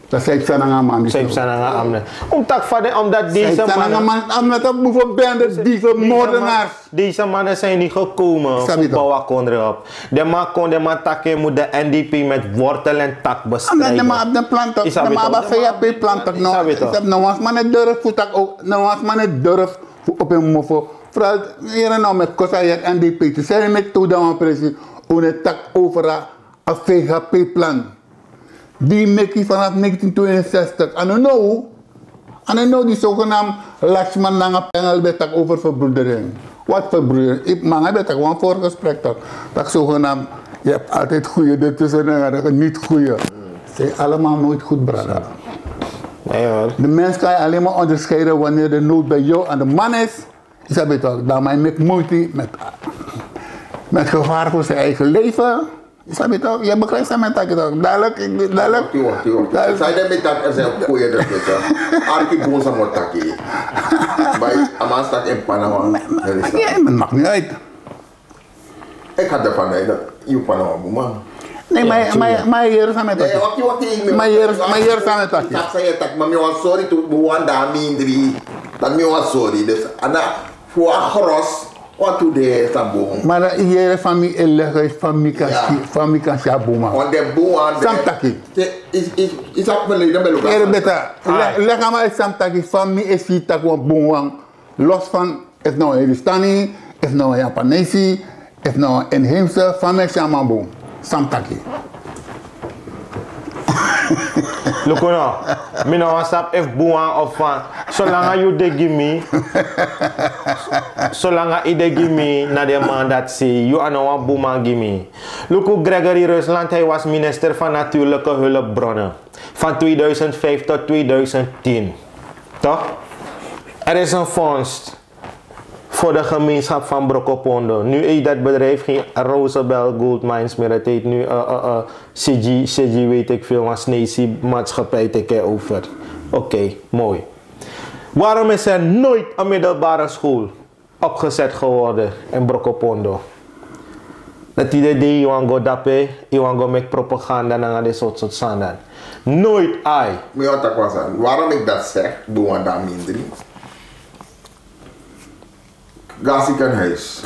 Dan san yu psa nanga a man. San yu psa nanga a man. Omdat fa den, omdat deze mannen, man, omdat a boeven, bende, dieven, moordenaars. Deze mannen zijn niet gekomen om te bouwen kondre op. De man kon, de man taki moet de N D P met wortel en tak bestrijden. Omdat de man op de planten, de man op V H P planten. No, no wan sma no e durf fu taki, no wan sma no e durf fu opo en mofo. Vooral hier en now met kosa hier N D P. Te seri met tu dan wan presi. Un e taki over a V H P plan. Di meki vanaf negentien tweeënzestig. A no now, a no now di zogenaamd Lachman nanga Pengel ben taki over verbroedering. Wat verbroedering? Yu, man, a ben taki wan voorgesprek taki. Taki zogenaamd, je hebt altijd goede ertussen en niet goede. Zijn allemaal nooit goed, brada. Nee hoor. De mens kan je alleen maar onderscheiden wanneer de nood bij jou aan de man is. Yu sabi toch, dan a man e meki moeite met, met gevaar voor zijn eigen leven. Yu sabi toch, yu begrijpt san mi e taki toch. Dadelijk, ik, dadelijk. Wacht, wacht, wacht. San yu de mi taki, er zijn goede ertussen. Arki bun san mi o taki. Maar a man start in Panama. Nee, het maakt niet uit. Ik ga ervan uit dat yu Panama bun man. Nee, maar, maar, maar hier san mi e taki. Nee, wacht, wacht, wacht. Maar hier, maar hier san mi e taki. Dat zei je dat, maar mi was sorry to bewan daar mindri. Dat mi was sorry. Dus, ana, voor a gros, wat doe de sambung. Maar dan hier family e leg uit, family kan si, family kan si a bun man. Want de bun man. San mi taki. Is, is, is dat verleden bij elkaar. Ere beta. Leg a man uit san mi taki, family e si taki wan bun man. Los van, is nou een Hindustani, is nou een Japanesi, is nou een inheemse, family e si a man bun. San mi taki. Luku no, mi no wan sabi efu bun wan of fan. Solanga yu de gi mi, solanga yu de gi mi na den man dati sei yu a no wan bun man gi mi. Luku Gregory Rusland, hij was minister van natuurlijke hulpbronnen van tweeduizend vijf tot tweeduizend tien. Toch? Er is een fonds voor de gemeenschap van Brokopondo. Nu eet dat bedrijf geen Roosevelt Gold Mines meer. Het heet nu uh, uh, uh, C G, C G weet ik veel, maar Snesi maatschappij te kijken over. Oké, mooi. Waarom is er nooit een middelbare school opgezet geworden in Brokopondo? Dat idee die Iwan go dape, Iwan go make propaganda nanga dit soort soort sanden. Nooit ai. Mi o taki wan sani. Waarom ik dat zeg, doe wan dan mindri. Gasi kan huis.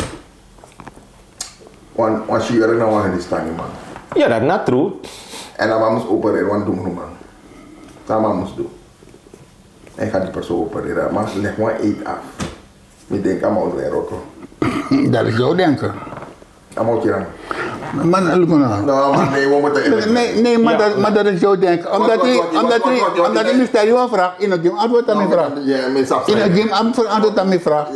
Wan wan siyere na wan Hindustani man. Ja, dat na true. En a man mus opereren wan dungru man. San a man mus du? En ga die persoon opereren. A man leg wan eet af. Mi denk a man o drai roto. Dat is jouw denken. A man o kiri a man. Man, look now. No, man, nee, we moeten eerlijk zijn. Nee, nee, maar, ja, dat, maar dat is jouw denken. Omdat hij, omdat hij, omdat hij nu stelt jou een vraag, in het game antwoord aan mijn vraag. In het game antwoord aan mijn vraag.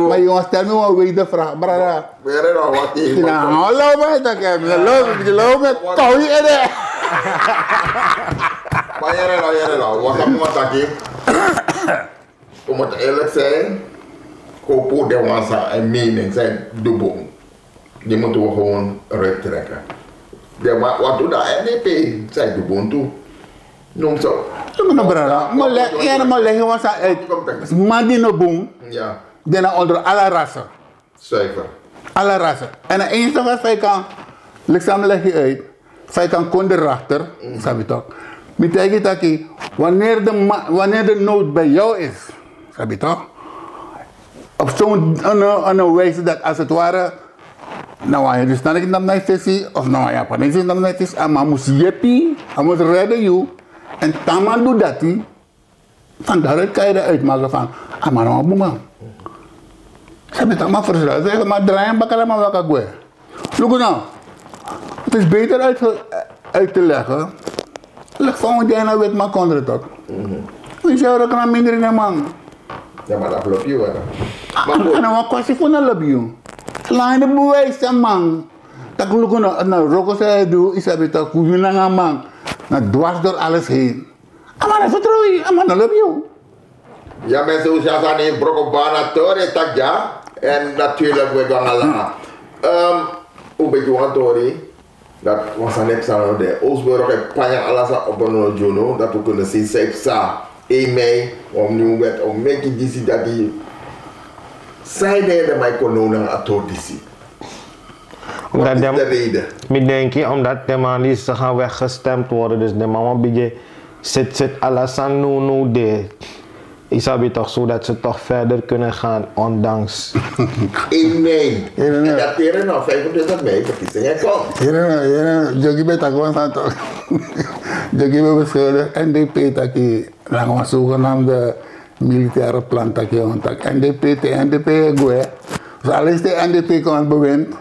Maar jongens, stel me een wedervraag, brada. Were na wati. Na hallo, man, dat kan me hallo, hallo, man. Kau yu ede. Maar yere na, yere na. Wat kan mo taki? We moeten eerlijk zijn. Kopu de wansa en mening zijn dubong. Die moeten we gewoon eruit trekken. De wa- wat doet dat N D P? Zij dubong toe. Noem ze. Look no, brada. Mo le yere mo le yu wansa uit. Man di no bun. Ja. Den na onder alle rassen. Zuiver. Alle rassen. En het enige wat zij kan, liksam leg je uit, zij kan kon erachter, sabi toch? Mi taigi taki, wanneer de, ma- wanneer de nood bij jou is, sabi toch? Op zo'n een, een wijze dat als het ware, nou, hij dus dan ik nam naar visie, of nou, Japanees nam naar visie, maar moest jepi, hij moest redden you. En taman doet dat, dan daaruit kan je de uitmaken van, a man na wan bun man. Sabi taki man frustra, sabi taki man drai en baka, dan man waka gwe. Luku now, het is beter uit, uit te leggen. Leg van wan dina wit man kondre toch. Wi si a wroko na mindri na man. Ja, maar dat klopt, joh. Maar goed. A na wan kwasi fu na lobi yu. Lain de bewijs a man. Taki luku now, na wroko san yu e du, yu sabi taki yu nanga a man na dwars door alles heen. A man no vertrouw yu, a man no lobi yu. Ja, mensen, hoe zal zijn in Brokobana Tori Takja? En natuurlijk we gaan ala. Um, hoe ben je aan Tori? Dat was een examen de Oostburg en Panya Alasa op een Juno. Dat we kunnen zien, zij psa. één mei, om nieuw wet, om meki disi dat die. Zij de de mai kon no na a Tori disi. Omdat Wat is de reden? Mi denki omdat de man die ze gaan weggestemd worden, dus de mama bigin zit zit alasan no no de. Isabi toch, zodat ze toch verder kunnen gaan ondanks. Eén mei. En dat teren na vijfentwintig mei verkiezingen komt. Jogi ben takwan santo. Jogi ben beschuldigd N D P taki nanga wan zogenaamde militaire plan taki yon taki N D P te N D P gwe. Dus alles te N D P kon bewind.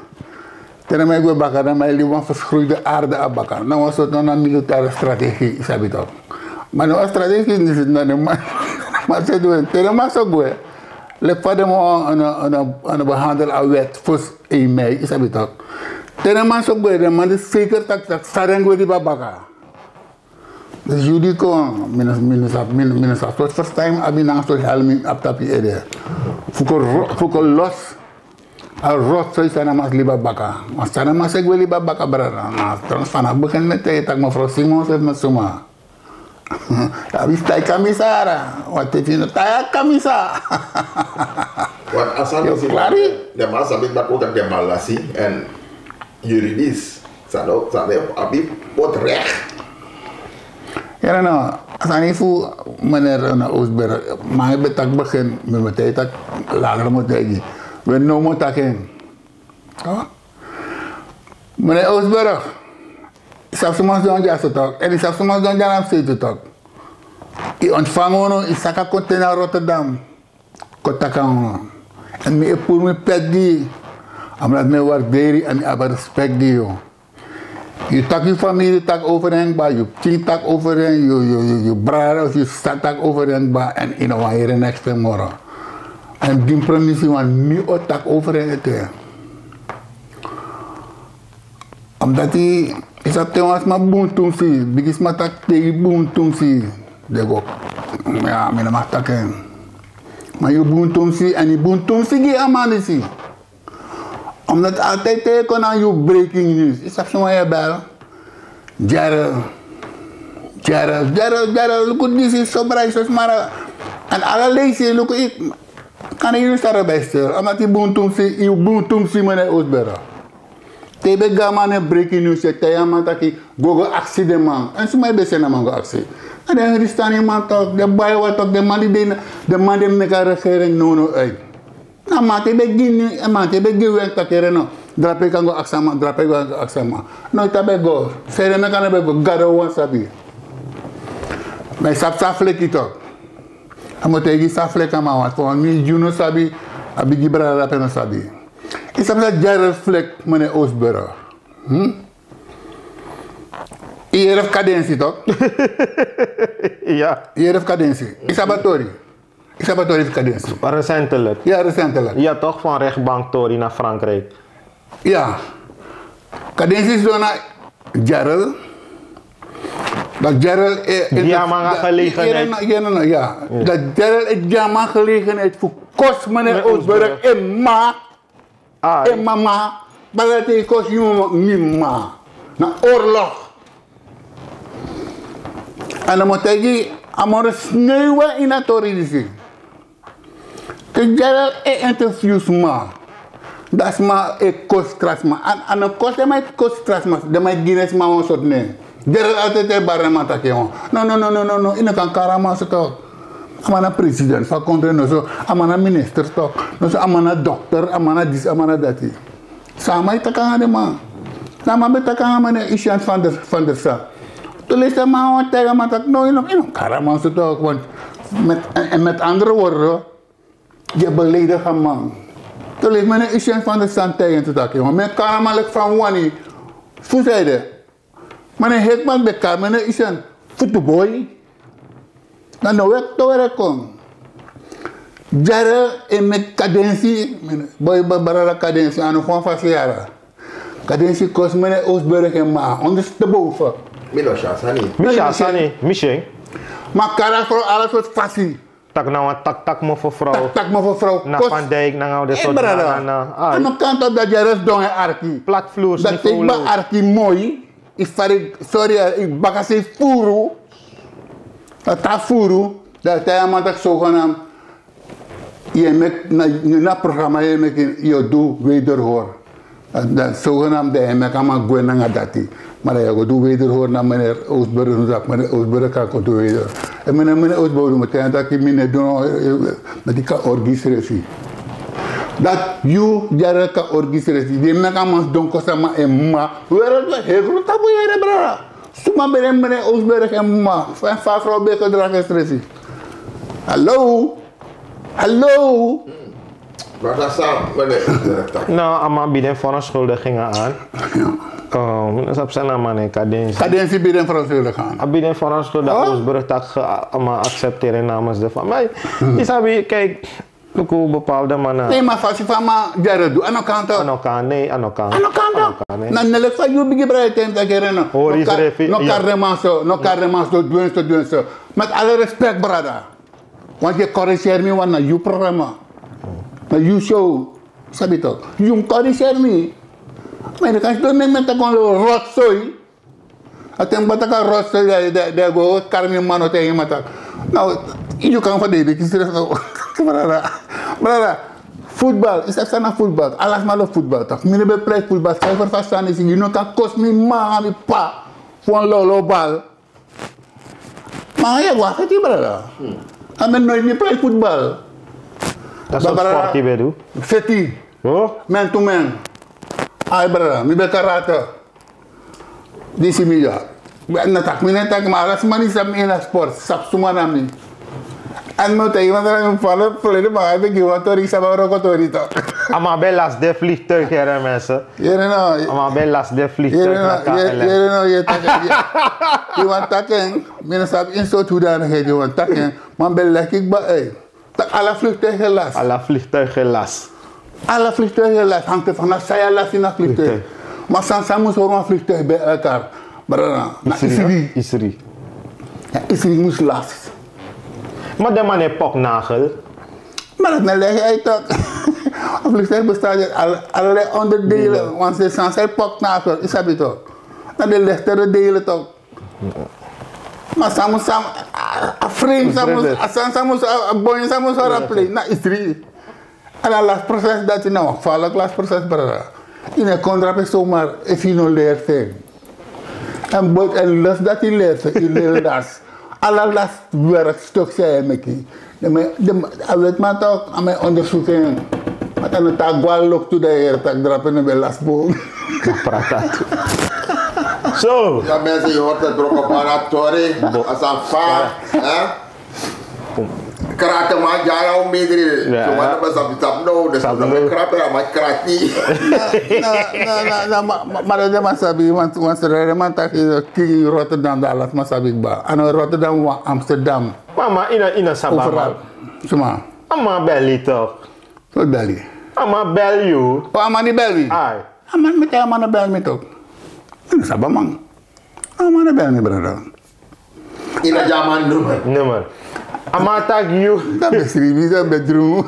Te na mai gwe baka na mai libi wan verschroeide aarde a baka na wan sort na militaire strategie, sabi toch. Maar na wan strategie ni zit na de man. Maar ze doen te na man so gwe. Lek fa de mo an behandel a wet first één mei, sabi toch. Te na man so gwe de man de zeker tak tak saren gwe libi a baka. Dus yu di kon, mi no sabi sort verstan yu mus abi nanga sort helmi abi tapu yu ede. Fu kon los a rotzooi san na man si libi a baka. Want san na man si e gwe libi a baka brada, na trans fana begin mi e taigi tak' mevrouw Simons efu na suma. Abi fu tai kamisa ara, want efu yu no tai a kamisa. Want a sani si klari. Den man sabi taki den man lasi èn juridisch. San no abi botrecht. Yere no, a sani fu meneer na Oostburg, man e ben taki begin, mi ben taigi tak' later mi o taigi. We no mi o taki en. Meneer Oostburg, yu sabi suma sidon dyaso tok, èn yu sabi suma sidon dya na mi seitu tok. Yu ontfang unu, yu saka kon te na Rotterdam. Kon taki nanga unu. Èn mi e puru mi pet gi yu. Omdat mi e warderi èn mi abi respekt gi yu. Yu taki yu famiri taki over en kba, yu pikin taki over en, yu brada of yu sisa taki over en kba, èn yu no wani yere neks fu en moro. Èn gi mi premisi wan mi o taki over en ete. Omdati yu sabi te wan sma bun tumsi, bigi sma taki te yu bun tumsi, den go, ya mi no man taki en. Ma yu bun tumsi èn yu bun tumsi gi a man disi. Omdati altide te yu kon na yu breaking news, yu sabi suma yu e bel? Gerald. Gerald, Gerald, Gerald, luku disi, so brai, so smara. Èn ala leisi luku yu, kan yu no stari bai stil omdati yu bun tumsi, yu bun tumsi, mene Osbera. Te yu ben go a man na breaking news, yu e taigi a man taki go go aksi den man. Èn suma yu ben seni a man go aksi? Na den heri stani man tok, den baiwa tok, den man di de na, den man di e meki a regering nownow uit. Na man te ben gi ni, a man te ben gi wen taki ere no, drape yu kan go aksi a man, drape yu kan go aksi a man. No, yu ta ben go, seri meki a no ben go, gado wan sabi. Ma yu sabi san fleki tok. A mu taigi san fleki a man wan tok, mi yu no sabi. A bigi brada drape no sabi. Yu sabi san Gerald fleki, mene Osbera? Hm? Yu yere fu Kadensi tok? Ya. Yu yere fu Kadensi? Yu sabi a tori? Yu sabi a tori fu Kadensi? Recentelijk. Ya, recentelijk. Ya, toch, van rechtbank tori na Frankrijk. Ya. Kadensi sidon na Gerald. Dat Gerald e, e, gi a man a gelegenheid. Yere no, yere no, ya. Dat Gerald e gi a man gelegenheid fu kosi mene Osbera e mma. Ai. E mama, bala te yu kosi yu mama, mi mama. Na oorlog. Èn a mu taigi, a moro sneu ini a tori disi. Te Gerald e interview sma, dan sma e kosi tra sma. A no kosi, den man e kosi tra sma, den man e gi den sma wan sortu nen. Gerald altide e bari den man taki, no, no, no, no, no, yu no kan kari a man so tok. A man na president fu a kondre, noso a man na minister tok. Noso a man na dokter, a man na disi, a man na dati. San a man e taki nanga den man? San a man ben taki nanga mene Isian van der, van der Sar? Te leisi a man wani taigi a man taki, no, yu no, yu no kari a man so tok, want met, en, en met andere woorden, yu e beleidigi a man. Te leisi mene Isian van der Sar taigi en taki, mi e kari a man leki fa mi wani. Fu san ede? Ma den hekman ben kari mene Isian futu boi. Na no weki towerek kon. Gerald e meki Kadensi, boi, brada, Kadensi a no fu wan fasi yara. Kadensi kosi mene Osbera en mma, ondersteboven. Mi no si a sani. Mi si a sani, mi si en. Ma kari a frow ala sortu fasi. Taki na wan taki, taki mofo frow. Taki, taki mofo frow. Na Van Dijk nanga den sortu, na, na, na. A no kan tok, dati Gerald sidon e arki. Platvloers, Nicolo. Dati yu ben arki moi. Yu fari, sorry, yu bakasei furu. Dati a furu. Dan yu taigi a man taki, zogenaamd, yu e meki na, na programma yu e meki, yu o du wederhoor. Dan, dan zogenaamd dan yu e meki a man gwe nanga dati. Ma dan yu o go du wederhoor na meneer Osbera, dan meneer Osbera kan kon du wederhoor. En meneer, meneer Osbera, mi e taigi en taki mi no e du, eh, eh, dati yu kan orgi srefi. Dati yu, Gerald, kan orgi srefi. Di yu meki a man sidon kosi a man en mma. Weri, weri, heri, tapu yere, brada. Suma ben de meneer Osbera en mma? Fa, fa a frow ben e gedragi en srefi? Hallo? Hallo? Brada Sam, meneer. No, a man bidi en verontschuldiging aan. Ya. Eh, mi no sabi san na a man nen, Kadensi. Kadensi bidi en verontschuldiging aan. A bidi en verontschuldiging, oh? Osbera taki a man accepteren namens de familie. Yu sabi, kijk, luku bepaalde man. Nee, ma fasi fa a man Gerald du, a no kan tok. A no kan, nee, a no kan. A no kan tok. A no kan, nee. Na, na leki fa yu bigi brada taigi en taki ere no. Hori srefi, no kari den man so, no kari den man so, du en so, du en so. Met alle respect, brada. Want yu e corrigeer mi, want na yu programma. Na yu show. Sabi tok. Yu mus corrigeer mi. Ma yu no kan sidon meki mi taki wan lo rotzooi. A ten mi ben taki a rotzooi, dan yu go kari mi man, no, taigi mi taki. No, yu kan verdedig yusrefi, no. Brada, brada, voetbal, yu sabi san na voetbal? Ala sma lobi voetbal tok. Mi no ben play voetbal, cijfer fu a sani disi, yu no kan kosi mi mma nanga mi p'pa fu wan lawlaw bal. Ma yu e go a feti, brada. A mi noiti mi play voetbal. Dati so, brada, sporti ben du. Feti. Oh? Man to man. Ai, brada, mi ben karate. Disi mi ya. Na taki mi no e taki, ma ala sma di sabi mi ini a sport sabi suma na mi. En no te iemand er een vallen verleden maar heb ik iemand tori ik sama roko tori to. A man ben lasi den vliegtuig, here, mensen. Yere no. A man ben lasi den vliegtuig na K L M. Yere no ye taki. Iwan taki en. Mi no sabi in soort hoedanigheid iwan taki en. Man ben leki kba uit. Tak ala vliegtuig helaas. Ala vliegtuig helaas. Ala vliegtuig helaas hangt er vanaf saya lasi na vliegtuig. Maar san san moest horen van vliegtuig bij elkaar. Brada, na isri. Isri. Ja, isri moest last. Maar de man heeft poknagel. Maar dat men leg uit toch. Een vliegtuig bestaat uit allerlei onderdelen. Want ze zijn zijn poknagel, is dat toch? Dan de lichtere delen toch. Maar samu samu a frame samu a san samu a boy samu sora play na isri. En a las proces dat je nou gevaarlijk las proces brada. In een kontra pe zomaar if je no leert zijn. En boy en lust dat je leert zijn je leert las. Ala las werkstuk zei hij meki. A wit man toch aan mijn onderzoeking. Wat aan het agua lok to de heer tak drapen en ben las boom. Pratat. Zo. Ja mensen, je hoort het broko para tori. Asan fa, hè? Karate man, ja, ja, om medri. Ja. Zo man, dat is op die tap no, dus dat is krappe, maar krati. Na na na na maar dat man sabi want want ze rijden man taki king Rotterdam dat alles man sabi ba. Ano Rotterdam wan Amsterdam. Mama, ina ina sababa. Suma. A man bel yu toch. So bel yu. A man bel yu. O a man di bel wi. Ai. A man mi te a man no bel mi toch. Ina sabamang. A man no bel mi brada. Ina jaman nummer. Nummer. A man taki yu. Dan ben sribi dan ben drum.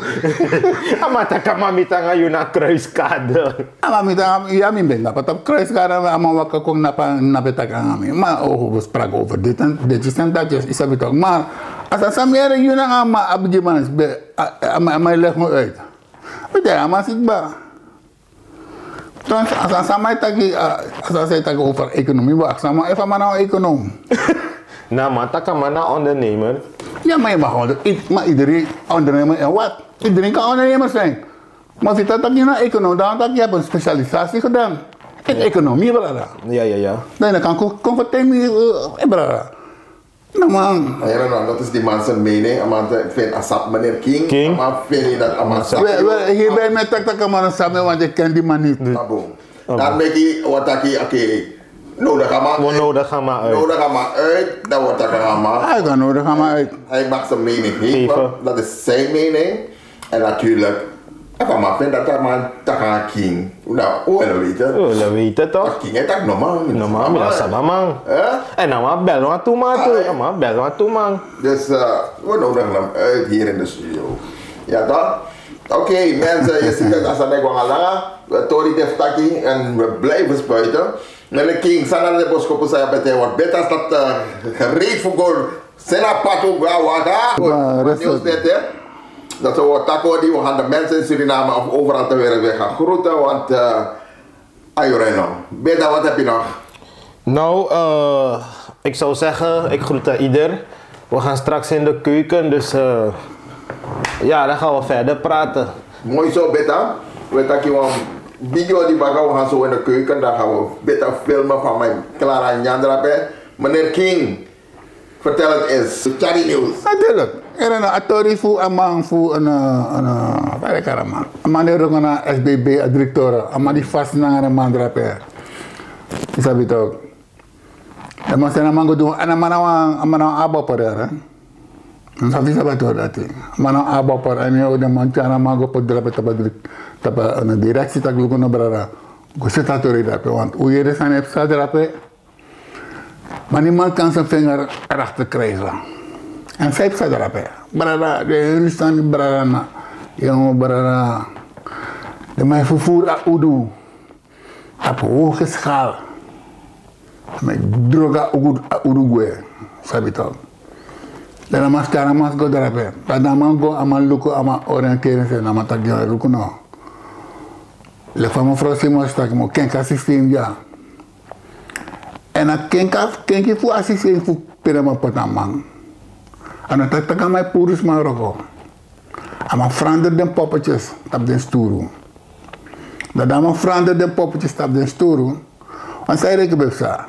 A man taki a man mi tanga yu na kruiskade. A man mi tanga ya mi ben na patap kruiskade a man waka kon na pa na pe taki anga mi ma o we spraken over dit en dit is en dat is isabi toch maar. Als a samere yu na a man abi gi man a man leg me uit. Weet je a man zit ba. Trouwens, als a sama e taki, als a sa e taki over economie, bo aksama efa man na econoom. Na man taki a man na ondernemer. Ja, maar je mag onder, maar iedereen ondernemer en wat? Iedereen kan ondernemer zijn. Maar als je dat niet naar econoom, dan dat je hebt een specialisatie gedaan in economie, brada. Ja, ja, ja. Dan je kan kon vertellen, brada. No man. Here no, dat is die man zijn mening. A man vindt a sap meneer King. King. A man vindt dat a man sap. Hierbij met tak tak a man sap want ik ken die man niet. Daarmee wat taki oké. Nodig a man. We nodig a man uit. Nodig a man uit. Dan wordt dat a man. Hij kan nodig a man uit. Hij mag zijn mening geven. Dat is zijn mening. En natuurlijk, a man vindt dat a man taka king. Nou, we willen weten. We willen weten toch? King is toch normaal. Normaal, dat is normaal. En a man bel wan tu man tu. A man bel wan tu man. Dus we nodigen hem uit hier in de studio. Ja toch? Oké mensen, je ziet het als een wan langa. We tori deftaki en we blijven spuiten. Meneer King, sana de boskopu saya bete wat beter als dat gereed voor gol. Sena patu ga waga. Wat nieuws dit hè? Dat we wat tako die we gaan de mensen in Suriname of overal ter wereld weer gaan groeten. Want uh, Ayureno, Beda, wat heb je nog? Nou, uh, ik zou zeggen, ik groet ieder. We gaan straks in de keuken, dus uh, ja, dan gaan we verder praten. Mooi zo, Beta. We taki wan video die baga, we gaan zo in de keuken. Dan gaan we Beta filmen van mijn Clara Nyandrape. Meneer King. Vertel het eens. Charlie News. Natuurlijk. Er is een authority voor een man voor een, een, een, een man die ook een S B B, een directeur. Een man die vast naar een man drape. Is dat toch? En man zijn een man go doen. En een man een man een abo per jaar. Een sabi sabi toch dat. Man een abo per en je de man tjana man go per drape tapa een directie tak lukken op brada. Go zit dat er drape. Want hoe je de zijn hebt staat drape. Maar niemand kan zijn vinger erachter krijgen. En zij zei erop, hè. Brada, de Hindustan, brada, na. Jongen, brada. De mij vervoer a Udu. Op hoge schaal. Met droga Udu, Udu, sabi toch. Dan a man skara man go drape. Dan a man go, a man luku, a man oriënteren, dan a man taki luku no. Leki fa mevrouw Simons taki mi o kenki a systeem ya. Èn a kenki fu a systeem fu pe den man poti a man. A no taki tak' a man e puru sma wroko. A man frander den poppetjes tapu den sturu. Dan di a man frander den poppetjes tapu den sturu, wan san yu reki ben psa.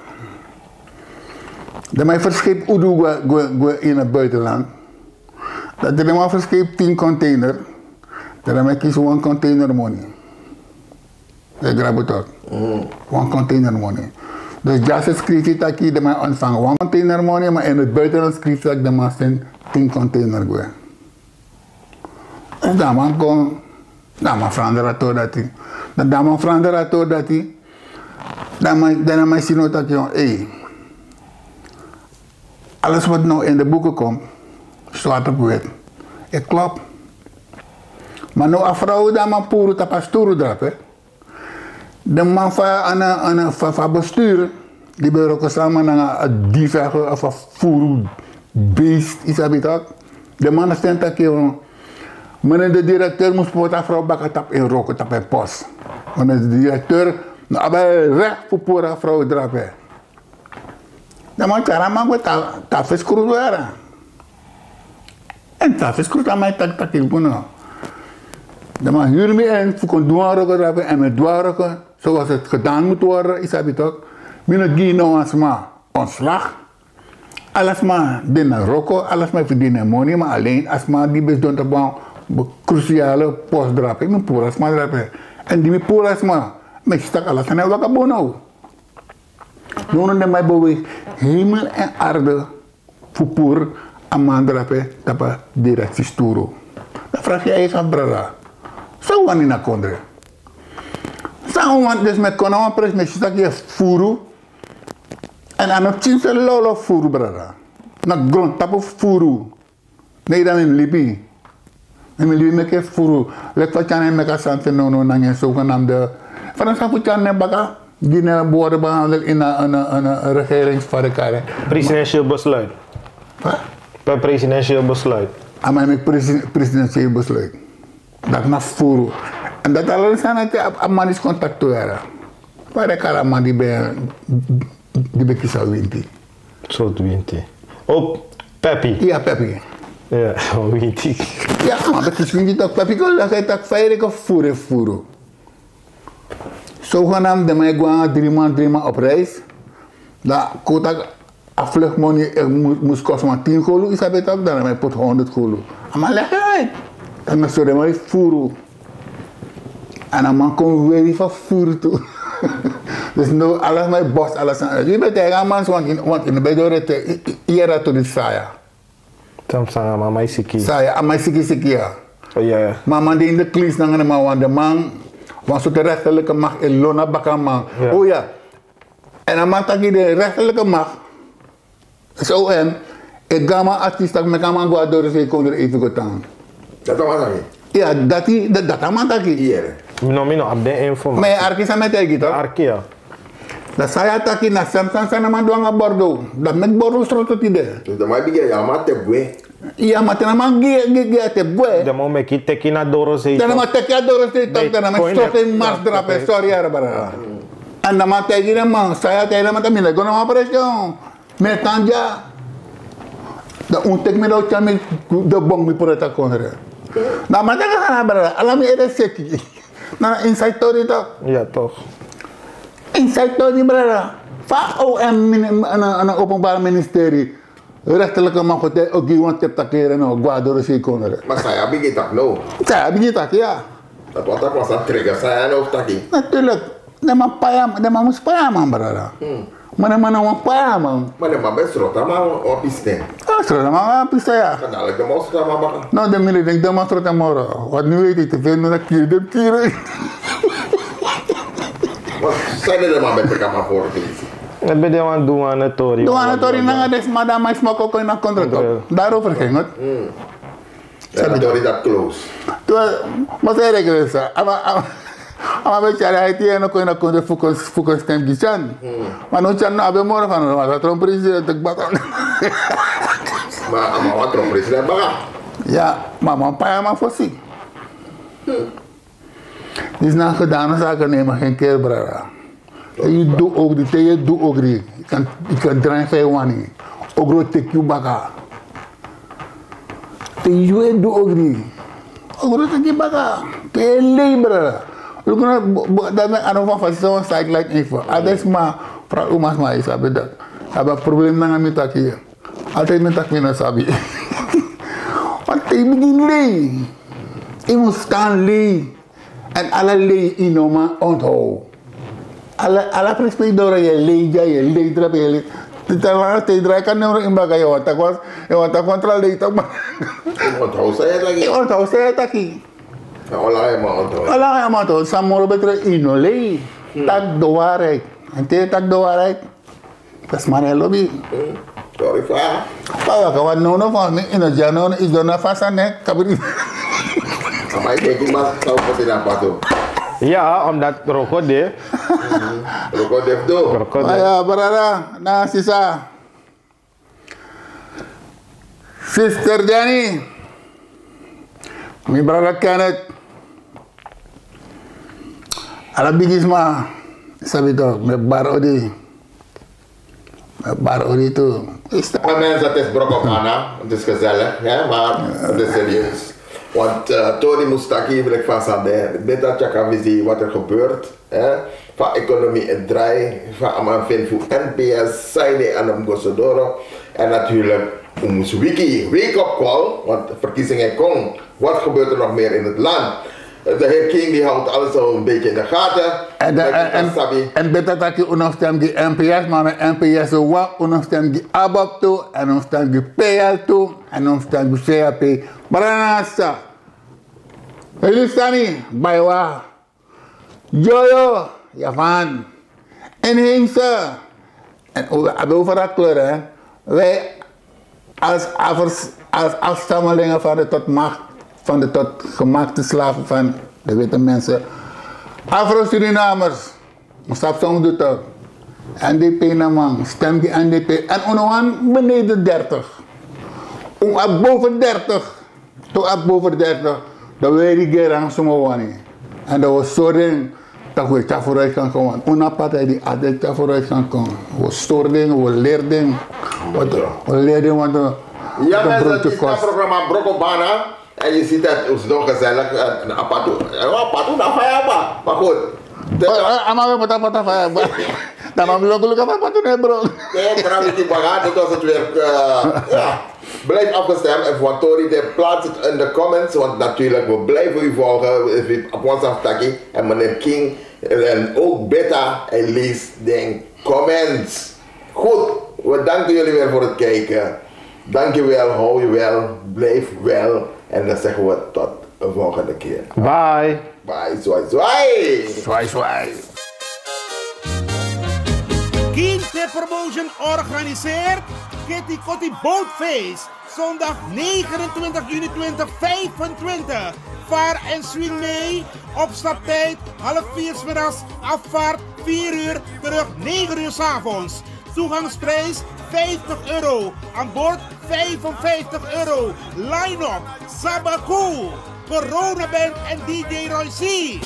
Den man e ferskip udu gwe ini buitenland. Dati den man ferskrifi tin container. Dan dan mi e kisi wan container moni. E grabu tok. Wan container moni. Dus dya se skrifi taki den man e ontvangi wan container moni, ma ini buitenland skrifi taki den man seni tin container gwe. Èn dan a man kon, dan a man ferandra a tori dati. Dan dan a man ferandra a tori dati. Dan a man si no taki, ei, alles wat now in de boeken komt, zwart op wit, e klop. Ma now a frow dan a man puru tapu a sturu drape. Den man fu a bestuur, di ben wroko sama nanga a dief of a furu beest, yu sabi tok. Den man no seni taki, meneer de directeur mus poti a frow baka tapu en wroko, tapu en pos. Meneer de directeur no abi a recht fu puru a frow drape. Dan man tyari a man gwe, te a fesi krutu yara. Èn te a fesi krutu a man e taki taki yu kon no. Dan man hiri mi en fu kon du wan wroko drape, èn mi e du a wroko zoals het gedaan moet worden, yu sabi tok. Mi no gi no wan sma ontslag. Ala sma de na wroko, ala sma e ferdini en moni, ma alen a sma di ben sidon tapu wan krusiale pos drape, mi puru a sma drape. Èn di mi puru a sma, mi e si tak' ala sani e waka bun now. Nownow den man e beweisi hemel èn arde fu puru a man drape tapu a direksi sturu. Dan a fragi yu a yu srefi, brada, san un wani na kondre? San un wani? Dus mi e kon na wan presi, mi e si tak' yu e furu. Èn a no pikinso lawlaw furu, brada. Na grontapu furu. Ne yu dan mi mus libi. Mi mus libi meki furu. Leki fa Tyana e meki a sani fu en nownow nanga en zogenaamde, fa den sani fu Tyana nen baka, di no e worden behandeld in a, in a, in a regeringsvergadering. Presidentieel besluit. Wat? Per presidentieel besluit. A man e meki presi-, presidentieel besluit. Dati na furu. Èn dati ala den sani dati a, a man disi kon taki tu yara. Fa den e kari a man di ben, di ben kisi a winti? Sortu winti? O, Pepi. Ya, Pepi. Ya, winti. Ya, a man ben kisi winti tok. Pepi kon leki, a taki fa yu e kon furu, furu. Zogenaamd den man e go nanga dri man, dri man op reis. Dan kon taki a vluchtmoni, eh, mu-, mus kosi wan tin golu, yu sabi tok, dan a man e poti honderd golu. A man leki uit. Dan na so den man e furu. Èn a man kon weri fu a furu tu. Dus now ala sma e bosi ala sani. Yu ben taigi a man so, want yu, want yu no ben doro ete, yu, yu, yu yere a tori disi, Saya. San psa nanga a man? A man e siki. Saya, a man e siki siki ya. O ya, ya. Ma a man de ini de klins nanga den man, want den man, want sortu rechterlijke macht e lon na baka a man. Ya. O ya. Èn a man taki den rechterlijke macht, S O M, e go na a man artiest taki meki a man go na dorosei kondre efu go tan. Dati a man taki? Ya, dati, da-, dati a man taki. Yu yere? Mi no, mi no abi den info. Ma yu e arki san mi e taigi yu tok? Arki, ya. Dan Saya taki na san, san, san a man du nanga Bordeaux. Dan meki Bordeaux sroto tide. Dus den man e bigin, ya, a man tapu gwe. Ya, ma te na man gi, gi, gi a tapu gwe. Den man o meki teki na dorosei tok. Dan na man teki a dorosei tok, dan na man sroto en mars drape, sorry, yara, brada. Èn dan a man taigi den man, Saya taigi den man taki mi no e go na wan presi. Mi e tan dya. Dan un teki mi, dan un tyari mi de bong, mi puru a kondre. Dan a man taki, ah, brada, ala mi ede seki. Na inside tori tok. Ya, tok. Inside tori, brada. Fa O M mini-, na, na openbaar ministerie, rechterlijke macht o gi wan tep taki yere no, go na dorosei kondre. Ma Saya bigin taki no? Saya bigin taki ya. Dati wani taki wan sani trigger Saya no fu taki. Natuurlijk. Den man pai a man, den man mus pai a man, brada. Hmm. Ma den man no wani pai a man. Ma den man ben sroto a man wan pisten. A sroto a man wan pisten, ya. Ma dan leki den man o sroto a man baka. No, den mi no denki den man sroto a man moro. Want nu weet ik te veel, no, dan kiri den kiri. Ma san den man ben teki a man voor deze? A ben de wan douanetori. Douanetori nanga den sma, dan a man e smoko kon ini a kondre tok. Daarover ging het. Hmm. Sabi tori dati close. Tu, ma seri kere sa. A man, a man, a man ben tyari a iti en no kon ini a kondre fu kon, fu kon stem gi Tyan. Hmm. Ma now Tyan no abi moro, fa no, ma sa tron president baka. Ma a man wani tron president baka. Ya, ma a man pai a man fosi. Hmm. Disi na gedane zaken nemen geen keer, brada. Te yu du ogri, te yu du ogri, yu kan, yu kan drai fa yu wani. Ogri o teki yu baka. Te yu e du ogri, ogri o teki yu baka. Te yu e lei, brada. Luku na, bo-, bo-, dan mi a no fu a fasi san wan side light info. A den sma, frow, umasma, yu sabi dati. Abi a problem nanga mi taki. Altijd mi taki mi no sabi. Want te yu bigin lei, yu mus tan lei. En ala lei yu no man onthoud. Ala ala frispe yu doro yu e lei dya, yu e lei drape, yu e lei. Te te langa te yu drai kan numro in baka, yu wanta kon yu wanta kon tra lei tok man. Yu onthoud san yu e taki. Yu onthoud san yu e taki. Ala yu man onthoud. San moro betre yu no lei. Tak de wari. En te yu tak de wari. Pesmane lobi. Sorry fa. Pawaka wan nono fa mi ino dya nono is dona fasa ne kabri. Amai keki mas tau poti na pato. Ya, omdat roko de. Roko de do. Roko de. Aya brada na sisa. Sister Jenny. Mi brada Kenneth. Ala bigisma sabi tok, mi e bari odi. Mi e bari odi tu. Mensen, het is Brokopana, het is gezellig, hè, maar het is serieus. Want uh, Tony Mustaki wil ik van Sander, dit dat je kan zien wat er gebeurt, hè, van economie en draai, van Aman Finfu, N P S, Saide en Mgosodoro. En natuurlijk Omus Wiki, wake up call, want verkiezingen komen. Wat gebeurt er nog meer in het land? De heer King die houdt alles al een beetje in de gaten. En, de, en, en, en beter dat je uno stem die N P S, maar met N P S wan uno stem die ABAP toe, en uno stem die P L toe, en uno stem die C A P. Baranasa. Hindustani, Baiwa. Jojo, Japan. Inheemse. En we hebben overal kleuren, hè. Wij als, afers, als afstammelingen van de tot macht, van de tot gemaakte slaven van de witte mensen. Afro-Surinamers, stap soms doet ook. N D P na man, stem die N D P. En uno wan beneden dertig. Um a boven dertig. Toch a boven dertig. Dan we regeren suma wani. En dan we sorry. Dat we tya vooruit kan komen. Una partij die altijd tya vooruit kan komen. We stoordingen, we leerdingen. We leerdingen, want we. Ja, mensen, het is het programma Brokobana. En je ziet het, het is nog gezellig. En apart, en apart, na fayaba. Maar goed. Ama we pata pata fayaba. Dan mam lo gulu kama patu ne bro. Nee, maar dan met die bagage, dat was het weer. Ja. Blijf afgestemd en voor Tori, plaats het in de comments, want natuurlijk, we blijven u volgen. We op ons aftaki en meneer King en ook Beta en lees den comments. Goed, we danken jullie weer voor het kijken. Dankjewel, hou je wel, blijf wel. En dan zeggen we tot de volgende keer. Bye. Bye, swai, swai. Swai, swai. King Tip Promotion organiseert Kitty Kotti Bootfeest. Zondag negenentwintig juni twintig vijfentwintig. Vaar en swing mee. Opstaptijd half vier 's middags. Afvaart vier uur. Terug negen uur 's avonds. Toegangsprijs vijftig euro. Aan boord vijfenvijftig euro. Line-up: Sabaku, Corona Band en D J Roy C.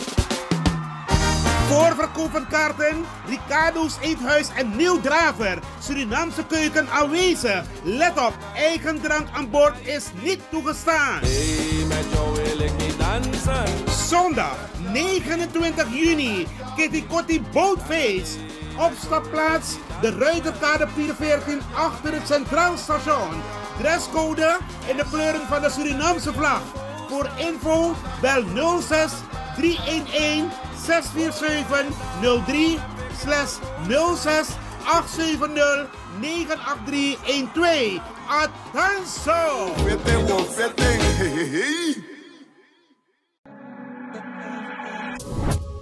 Voorverkoop van kaarten: Ricardo's Eethuis en Neil Draver. Surinaamse keuken aanwezig. Let op, eigen drank aan boord is niet toegestaan. Hey, met jou wil ik niet dansen. Zondag negenentwintig juni, Kitty Kotti Bootfeest. Opstapplaats: de Ruiterkade veertien achter het Centraal Station. Dresscode in de kleuren van de Surinaamse vlag. Voor info bel nul zes drie een een zes vier zeven nul drie slash nul zes acht zeven nul negen acht drie een twee. Atanso!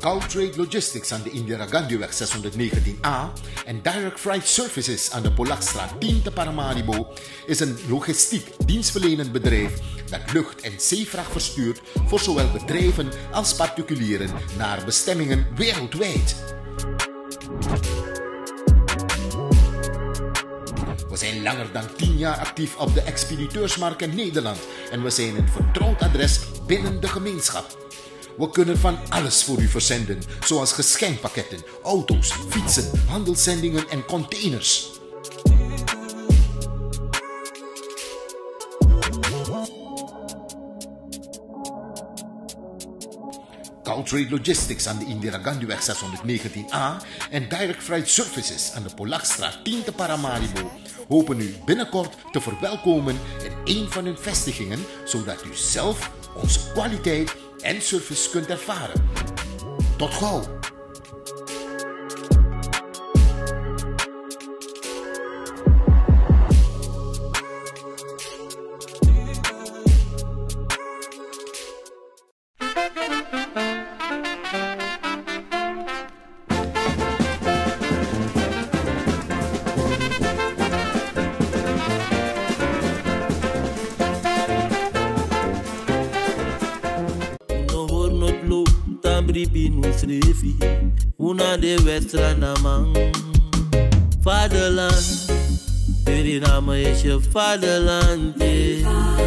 Caltrade Logistics aan de Indira Gandhiweg zeshonderdnegentien A en Direct Freight Services aan de Polakstraat tien te Paramaribo is een logistiek dienstverlenend bedrijf dat lucht- en zeevracht verstuurt voor zowel bedrijven als particulieren naar bestemmingen wereldwijd. We zijn langer dan tien jaar actief op de expediteursmarkt in Nederland en we zijn een vertrouwd adres binnen de gemeenschap. We kunnen van alles voor u verzenden, zoals geschenkpakketten, auto's, fietsen, handelszendingen en containers. Outrade Logistics aan de Indira Gandhiweg zeshonderdnegentien A en Direct Freight Services aan de Polakstraat tien te Paramaribo hopen u binnenkort te verwelkomen in een van hun vestigingen, zodat u zelf onze kwaliteit en service kunt ervaren. Tot gauw! Un no hori no blu, tan bribi un srefi. Un na de wèt Sranaman. Vaderland, Suriname is je vaderland, yeah.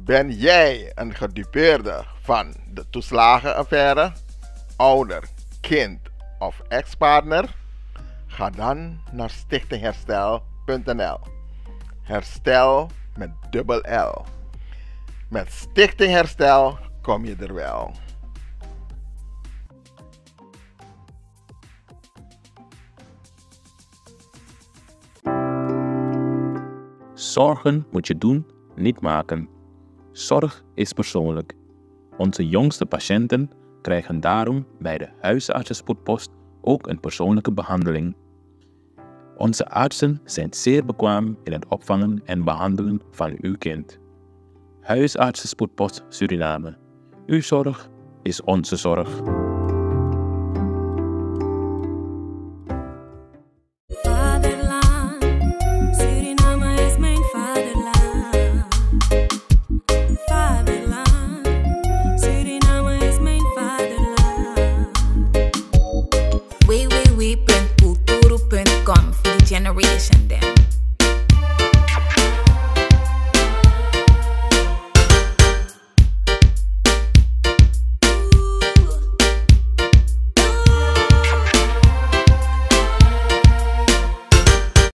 Ben jij een gedupeerde van de toeslagenaffaire, ouder, kind of ex-partner? Ga dan naar stichting herstel punt n l. Herstel met dubbel L. Met Stichting Herstel kom je er wel. Zorgen moet je doen, niet maken. Zorg is persoonlijk. Onze jongste patiënten krijgen daarom bij de huisartsenspoedpost ook een persoonlijke behandeling. Onze artsen zijn zeer bekwaam in het opvangen en behandelen van uw kind. Huisartsenspoedpost Suriname. Uw zorg is onze zorg.